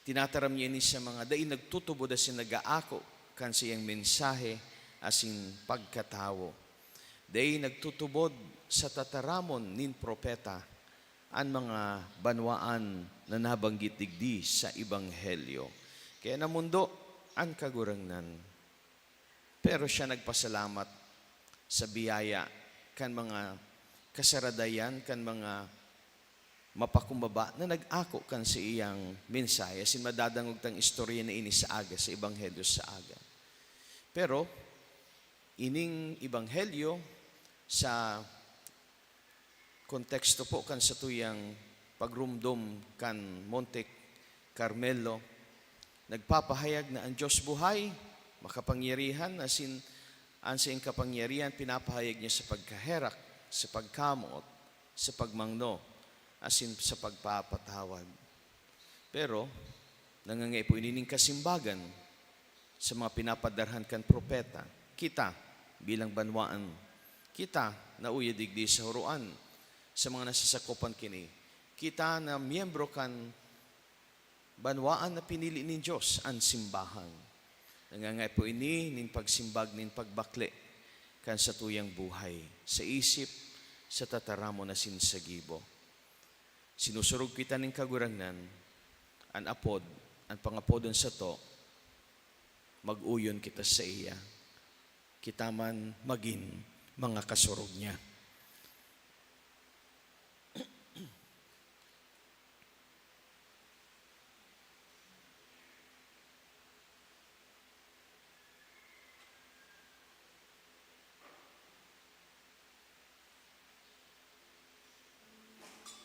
Tinataram niya ini sa mga dai nagtutubod asin nag-aako kan saiyang mensahe asin pagkatawo. Dai nagtutubod sa tataramon nin propeta an mga banwaan na nabanggit digdi sa Ebanghelyo. Kaya namondo an Kagurangnan. Pero siya nagpasalamat sa biyaya kan mga kasaradayan, kan mga mapakumbaba na nag-ako kan saiyang mensahe. Asin madadangog tang istorya na ini sa aga, sa Ebanghelyo sa aga. Pero, ining Ebanghelyo sa konteksto po kan satuyang pagromdom kan Monte Carmelo, nagpapahayag na an Dios buhay, makapangyarihan, asin an saiyang kapangyarihan pinapahayag niya sa pagkaherak, sa pagkamoot, sa pagmangno, asin sa pagpapatawad. Pero, nangangaipo ini nin kasimbagan sa mga pinapadarhan kan propeta. Kita, bilang banwaan, kita na uya digdi sa huroan, sa mga nasasakopan kini. Kita na miyembro kan banwaan na pinili nin Dios, an simbahan. Nangangaipo ini nin pagsimbag nin pagbakle kan satuyang buhay, sa isip, sa tataramon asin sa gibo. Sinusurog kita nin Kagurangnan, an apod, an pangapodon sato, mag-uyon kita saiya. Kita man magin mga kasurog niya.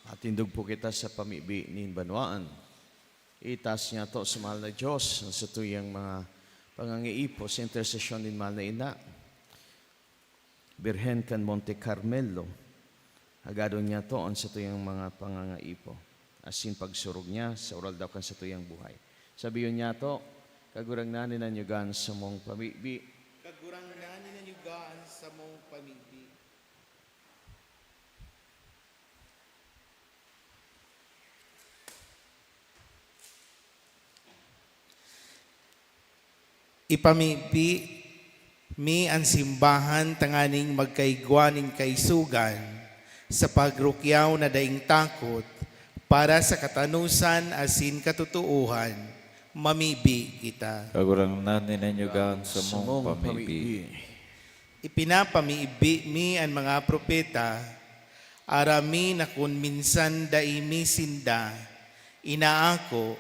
Matindog po kita sa pamibi nin banwaan. Itaas niyato sa mahal na Dios an satuyang mga pangangaipo sa intersesyon nin mahal na Ina, Birhen kan Monte Carmelo. Hagadon niyato an satuyang mga pangangaipo, asin pagsurog niya sa oral daw kan satuyang buhay. Sabiyon niyato, Kagurangnan, ninanyugan samong pamibi. Kagurangnan, ninanyugan samong pamibi. Ipamibi mi an simbahan tanganing magkaigwa nin kaisogan sa pagrukyaw na daing takot, para sa katanosan asin katotoohan, mamibi kita. Kagurangnan, ninanyugan samong pamibi. Ipinapamibi mi an mga propeta, aram mi na kun minsan dai mi sinda inaako,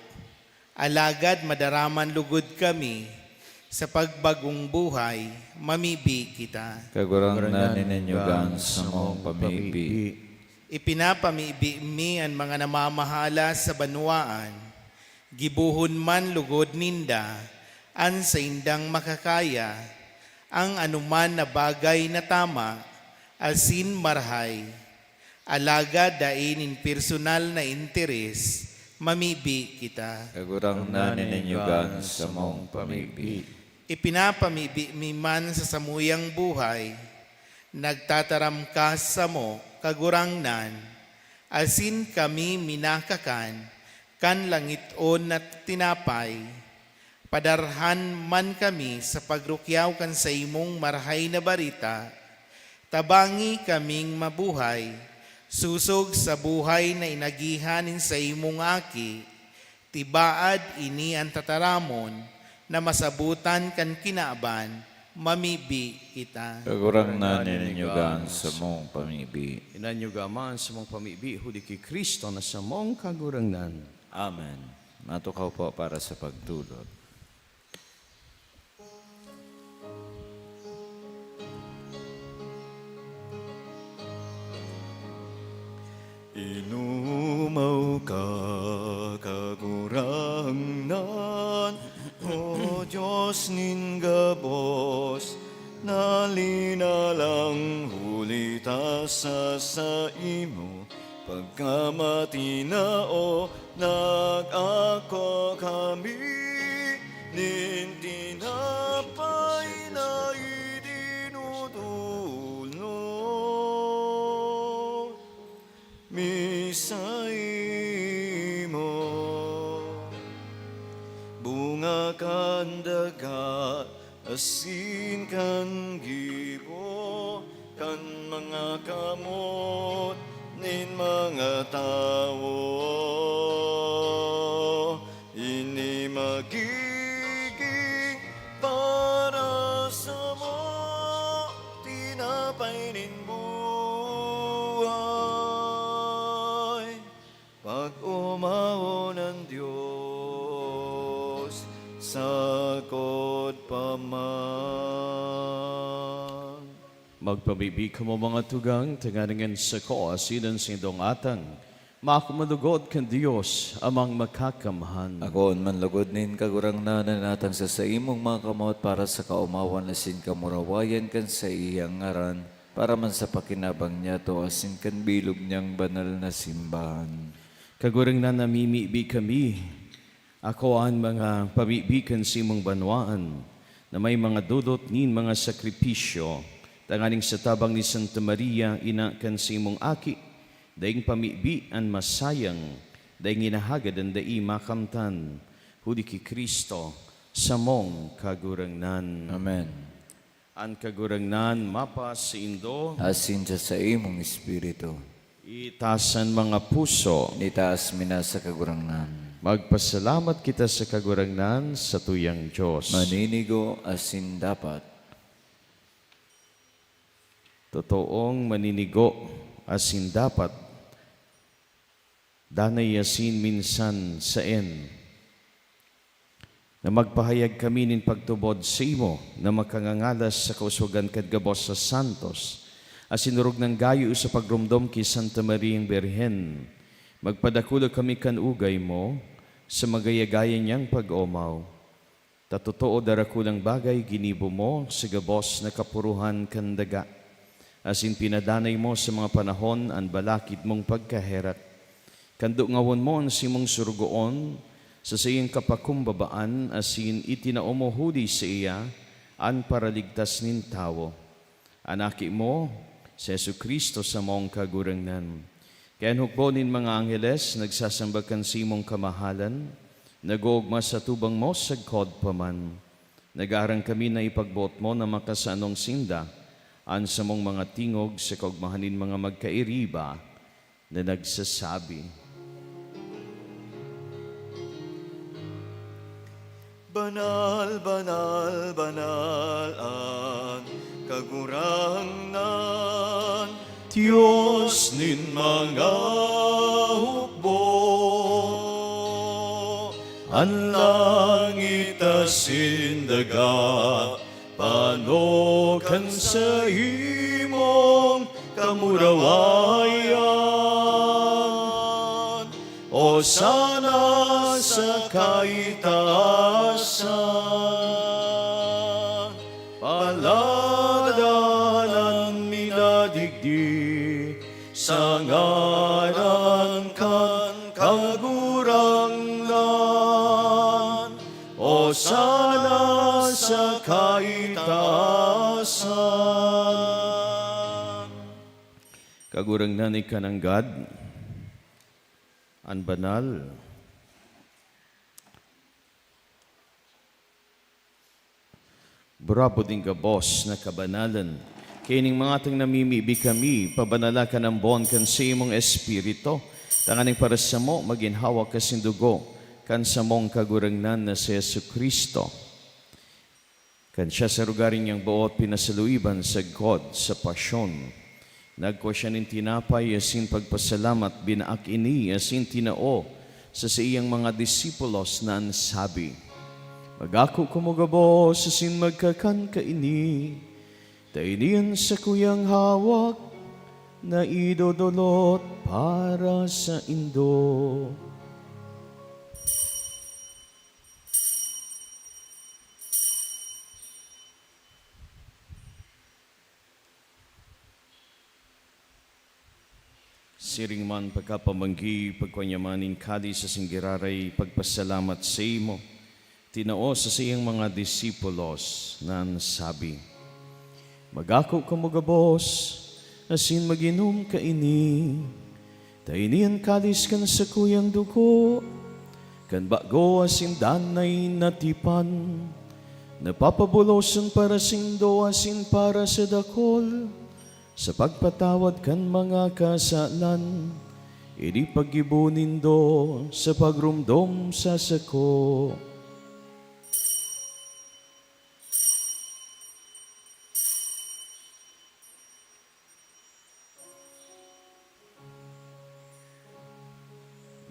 alagad madaraman logod kami sa pagbagong buhay, mamibi kita. Kagurangnan, ninanyugan samong pamibi. Ipinapamibi mi an mga namamahala sa banwaan, gibohon man logod ninda an saindang makakaya, an anoman na bagay na tama asin marahay, alagad dai nin personal na interes, mamibi kita. Kagurangnan, ninanyugan samong pamibi. Ipinapamibi mi man sa samuyang buhay, Nagtataram ka samo, Kagurangnan, asin kami minakakan kan langiton na tinapay. Padarhan man kami sa pagrukyaw kan saimong Marahay na Bareta. Tabangi kaming mabuhay, sosog sa buhay na inagihan nin saimong Aki. Tibaad ini an tataramon na masabotan kan kinaban, mamibi kita. Kagurangnan, ninyo ga an samong pamibi. Inan nyo ga man samong pamibi, huli ki Cristo na samong Kagurangnan. Amen. Matukaw po para sa pagtulod. Inumaw ka, Kagurangnan, O Dios nin gabos, na linalang huli ta sa saimo. Pagkamatinao, nag-ako kami nin tinapay na idinudulot mi saimo. Bunga kan daga asin kan gibo kan mga kamot nin mga tawo. Ini magigin para samo tinapay nin buhay. Pag-omawon an Dios, sakot pa man. Magpamibi kamo, mga tugang, tanganing an sako asin an saindong atang maako man lugod kan Dios, Amang Makakamhan. Akoon man lugod nin Kagurangnan an atang sa saimong mga kamot para sa kaomawan asin kamurawayan kan saiyang ngaran, para man sa pakinabang niyato asin kan bilog niyang banal na simbahan. Kagurangnan, namimibi kami, ako an mga pamibi kan saimong banwaan, na may mga dodot nin mga sakripisyo, tanganing sa tabang ni Santa Maria, ina kan saimong Aki, daing pamibi an masayang, daing hinahagad an dai makamtan, huli ki Cristo, samong Kagurangnan. Amen. An Kagurangnan mapasaindo. Asin sa saimong espiritu. Itaas an mga puso. Itaas mi na sa Kagurangnan. Magpasalamat kita sa Kagurangnan, satuyang Dios. Maninigo asin dapat. Totoong maninigo asin dapat. Danay asin minsan saen, na magpahayag kami nin pagtubod saimo na makangangalas sa kauswagan kan gabos sa santos, asin orog nang gayo sa pagromdom ki Santa Mariang Birhen, magpadakula kami kan ugay mo sa magayagayan niyang pag-omaw. Ta totoo, darakulang bagay ginibo mo sa gabos na kapuruhan kan daga, asin pinadanay mo sa mga panahon an balakid mong pagkaherak. Kan dungawon mo an saimong sorogoon sa saiyang kapakumbabaan, asin itinao mo huli saiya an paraligtas nin tawo. An Aki mo, si Jesu-Cristo, samong Kagurangnan. Kaya an hukbo nin mga angheles nagsasamba kan saimong kamahalan, nag-oogma sa atubang mo sagkod pa man. Nag-aarang kami na ipagboot mo na makasaanong sinda an samong mga tingog sa kaogmahan nin mga magkairiba, na nagsasabi, "Banal, banal, banal an Kagurangnan, Dios nin mga hukbo. An langit asin daga pano kan saimong kamurawayan. Osana sa kaitaasan. Paladan an minadigdi sa ngaran kan Kagurangnan. Osana sa kaitaasan." Kagurangnan, ika nanggad an banal. Bravo din gabos na kabanalan. Kaining mga tang namimibi kami, pabanala ka ng bon kan sa imong Espiritu, tanganing para samo magin hawak ka sin dugo kan samong Kagurangnan na si Jesu-Cristo. Kan siya sa lugar niyang boot pinasaluiban sagkod sa pasyon, nagkua siya nin tinapay asin pagpasalamat, binaak ini asin tinao sa saiyang mga disipulos na an sabi, "Magako kamo gabos asin magkakan kaini, ta ini an sakuyang hawak na idodolot para saindo." Siring man pagkapamanggi, pagkua niya man nin kalis asin giraray pagpasalamat saimo, tinao sa saiyang mga disipulos, na an sabi, "Magako kamo gabos, asin mag-inom kaini, ta ini an kalis kan sakuyang dugo, kan bago asin danay na tipan, na papabolosan para saindo asin para sa dakul, sa pagpatawad kan mga kasalan. Ini paggibo nindo sa pagromdom sa sako."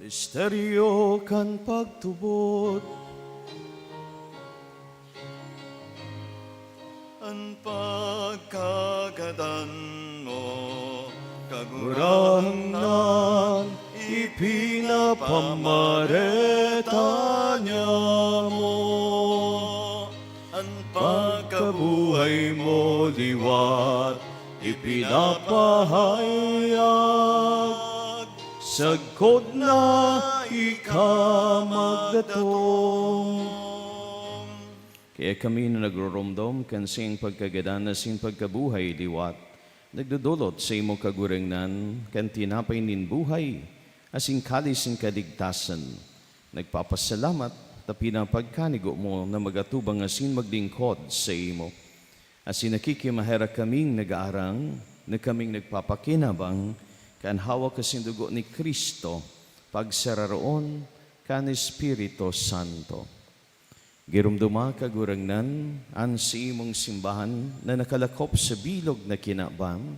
Misteryo kan pagtubod. An pagkagadan mo, Kagurangnan, ipinapamareta niamo. An pagkabuhay mo liwat ipinapahayag, sagkod na ika magdatong. Kaya kami na nagroromdom kan saiyang pagkagadan asin pagkabuhay liwat, nagdodolot saimo, Kagurangnan, kan tinapay nin buhay asin kalis nin kaligtasan. Nagpapasalamat ta pinapagkanigo mo na mag-atubang asin maglingkod saimo. Asin nakikimaherak kaming nag-aarang na kaming nagpapakinabang kan hawak asin dugo ni Cristo, pagsararoon kan Espiritu Santo. Giromdoma, Kagurangnan, an saimong simbahan na nakalakop sa bilog na kinaban,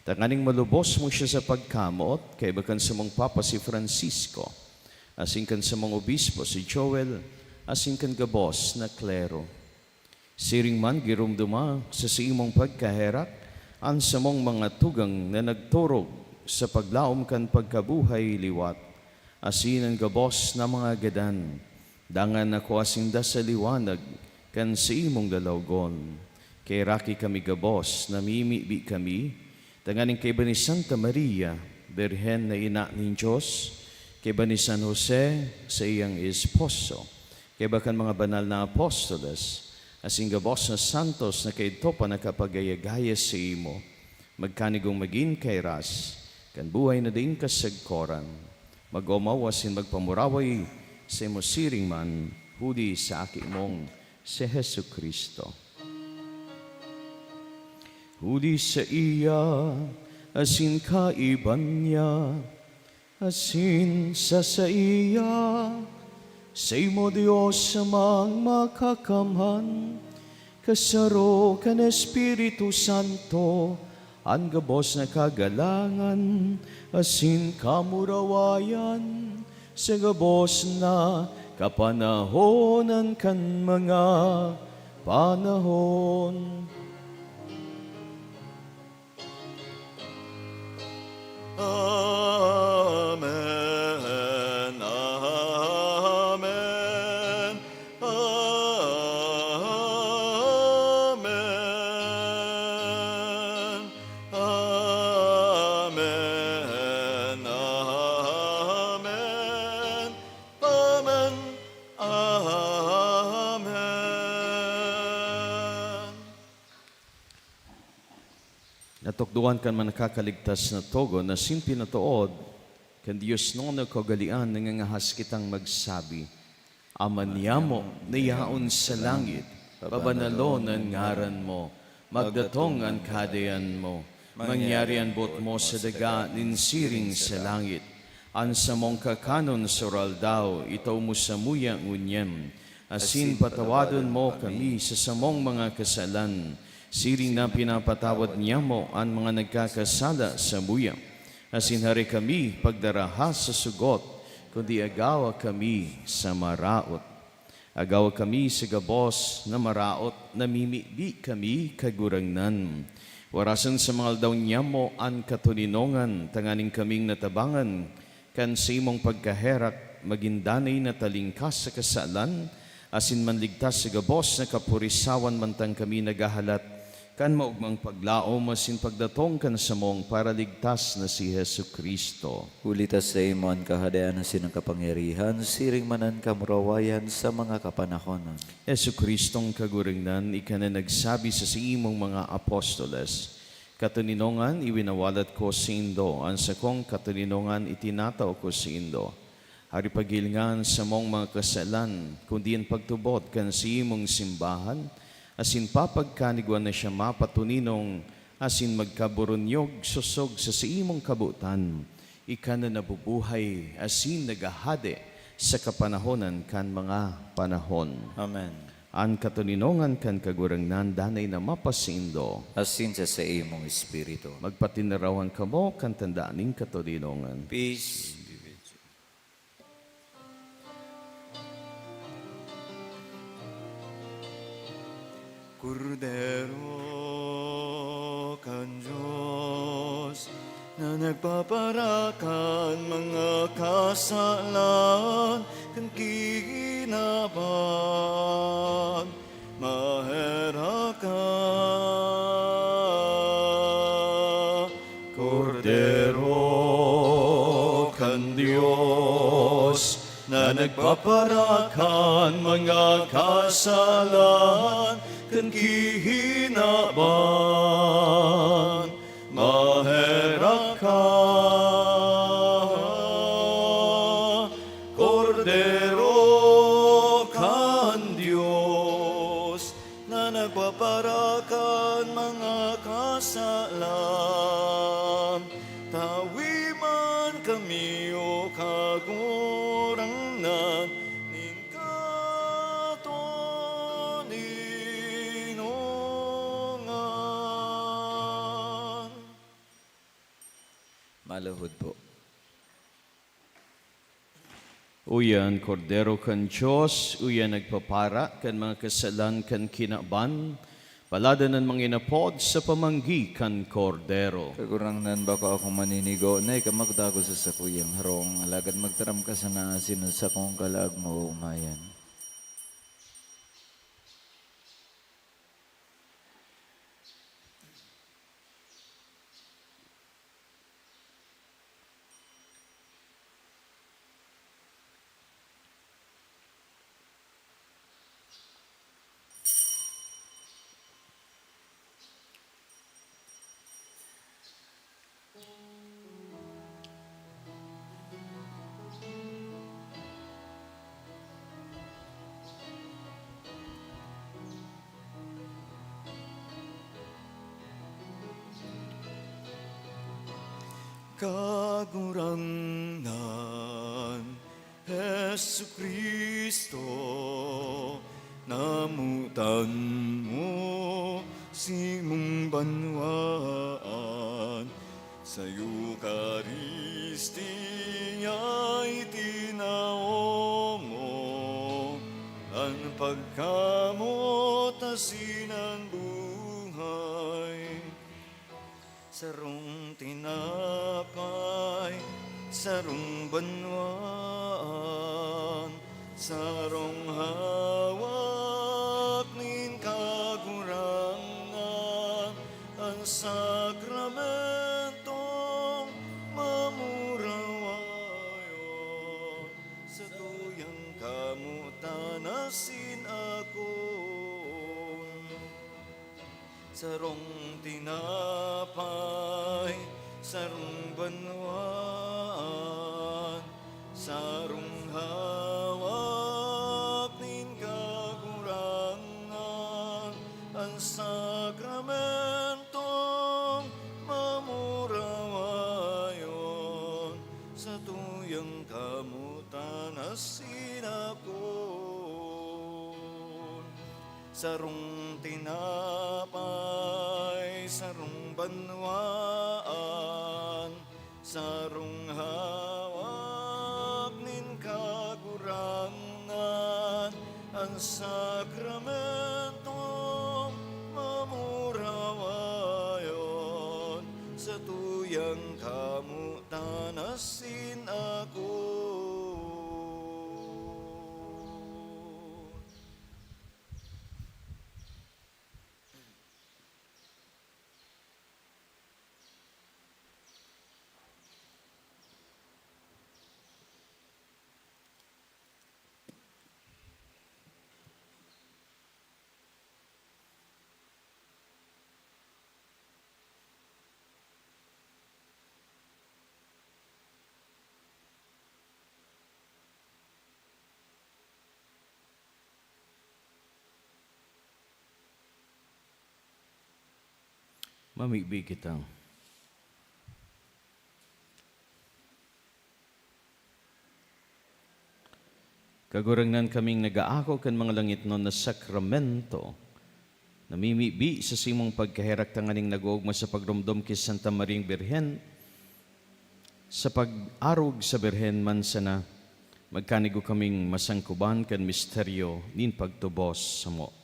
tanganing malubos mo siya sa pagkamoot, kaiba kan samong Papa si Francisco, asin kan samong Obispo si Joel, asin kan gabos na klero. Siring man, giromdoma sa saimong pagkaherak an samong mga tugang na nagturog sa paglaom kan pagkabuhay liwat, asin an gabos na mga gadan, dangan nakua sinda sa liwanag kan saimong lalawogon. Kaheraki kami gabos, namimibi kami, tanganing kaiba ni Santa Maria, Birhen na ina nin Dios, kaiba ni San Jose, saiyang esposo, kaiba kan mga banal na apostoles, asin gabos na santos na kaidto pa nakapagaya-gaya saimo, magkanigong magin kairas kan buhay na daing kasagkoran, mag-omaw asin magpamuraway saimo siring man, huli sa Aki mong si Jesu-Cristo. Huli saiya, asin kaiba niya, asin sa saiya, saimo, Dios Amang Makakamhan, kasaro kan Espiritu Santo, an gabos na kagalangan asin kamurawayan sa gabos na kapanahonan kan mga panahon. Amen, amen, amen, amen, amen, amen, amen. Na Tukdoan kan manakakaligtas na togon na sinti na tood, kan Dios nono kaugalian nangangahas kitang magsabi, Ama niyamo na yaon sa langit, pabanalon an ngaran mo, magdatong an kahadean mo, mangyari an boot mo sa daga nin siring sa langit. An samong kakanon sa uraldaw, itao mo samuya ngunyan, asin patawadon mo kami sa samong mga kasalan, siring na pinapatawad niyamo an mga nagkakasala samuya. Asin hari kami pagdaraha sa sugot, kundi agawa kami sa maraot. Agawa kami sa gabos na maraot, namimibi kami, Kagurangnan. Warasan sa mga aldaw niyamo an katoninongan, tanganing kaming natabangan kan saimong pagkaherak, magin danay na talingkas sa kasalan, asin manligtas sa gabos na kapurisawan, mantang kami naghahalat kan maogmang paglaom asin pagdatong kan samong Paraligtas na si Jesu-Cristo. Huli ta saimo an kahadean asin an kapangyarihan, siring man an kamurawayan sa mga kapanahonan. Jesu-Cristong Kagurangnan, ika na nagsabi sa saimong mga apostoles, "Katoninongan iwinawalat ko saindo, an sakong katoninongan itinatao ko saindo." Ari paghilinga an samong mga kasalan, kundi an pagtubod kan saimong simbahan, asin papagkanigwan na siya mapatoninong asin magkaburunyog sosog sa saimong kabotan. Ika na nabubuhay asin naghahade sa kapanahonan kan mga panahon. Amen. An katoninongan kan Kagurangnan danay na mapasaindo. Asin sa saimong espiritu. Magpatinarawan kamo kan tanda nin katoninongan. Peace be with you. Kordero kan Dios na nagpapara kan mga kasalan kan kinaban, maherak ka. Kordero kan Dios na nagpapara kan mga kasalan kan kinaban, maherak ka. Kordero kan Dios na nagpapara kan mga kasalan, tawi man kami, O Kagurangnan, nin katoninongan. Maluhod po. Uya an Kordero kan Dios, uya an nagpapara kan mga kasalan kan kinaban. Paladan an mga inapod sa pamanggi kan Kordero. Kagurangnan, bako ako maninigo na ika magtago sa sakuyang harong, alagad magtaram ka sana asin an sakong kalaag maoomayan. Kagurangnan, Jesu-Cristo, namotan mo simong banwaan. Sa Eukaristia itinao mo an pagkamoot asin an buhay. Sarong tinapay, sarong banwaan, sarong hawak nin Kagurangnan, an sakramentong mamurawayon, satuyang kamotan asin akoon. Sarong tinapay, sarong banwaan, sarong hawak nin Kagurangnan, an sakramentong mamurawayon, satuyang kamotan asin akon. Sarong tinapay, sarong banwaan, sarong hawak nin Kagurangnan, an sakramentong mamurawayon, satuyang kamotan asin akon. Mamibi kita. Kagurangnan, kaming nag-aako kan mga langitnon na sakramento, namimibi sa simong pagkaherak tanganing nag-oogma sa pagromdom ki Santa Mariang Birhen, sa pag-arog sa Birhen man sana, magkanigo kaming masangkoban kan misteryo nin pagtubos samo.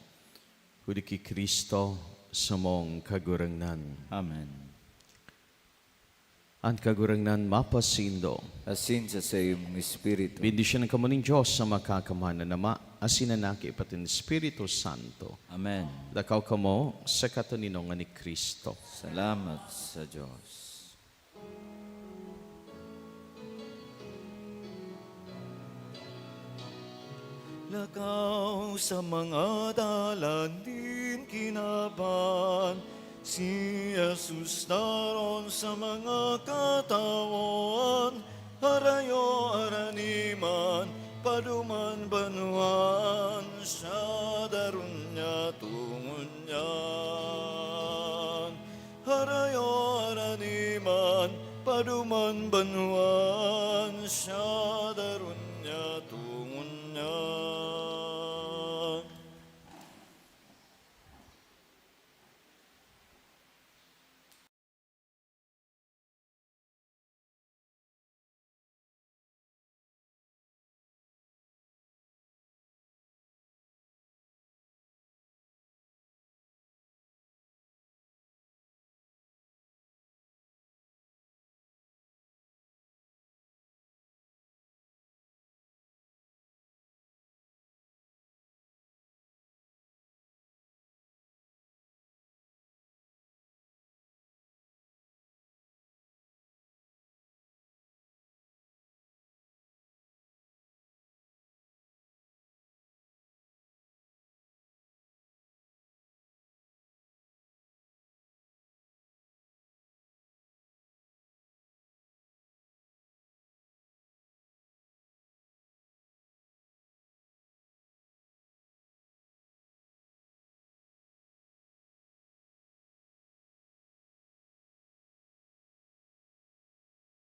Huli ki Cristo, samong Kagurangnan. Amen. An Kagurangnan mapasaindo. Asin sa saimong espiritu. Bendisyonan kamo nin Dios sa Makakamhan na Ama, asin an Aki, pati an Espiritu Santo. Amen. Lakaw kamo sa katoninongan ni Cristo. Salamat sa Dios. Lakaw sa mga dalan nin kinaban, si Jesus daron sa mga katawan, harayo araniman, paduman banwan, siya daron niya tungon niyan. Harayo araniman, paduman banwan, siya daron niya tungon niyan.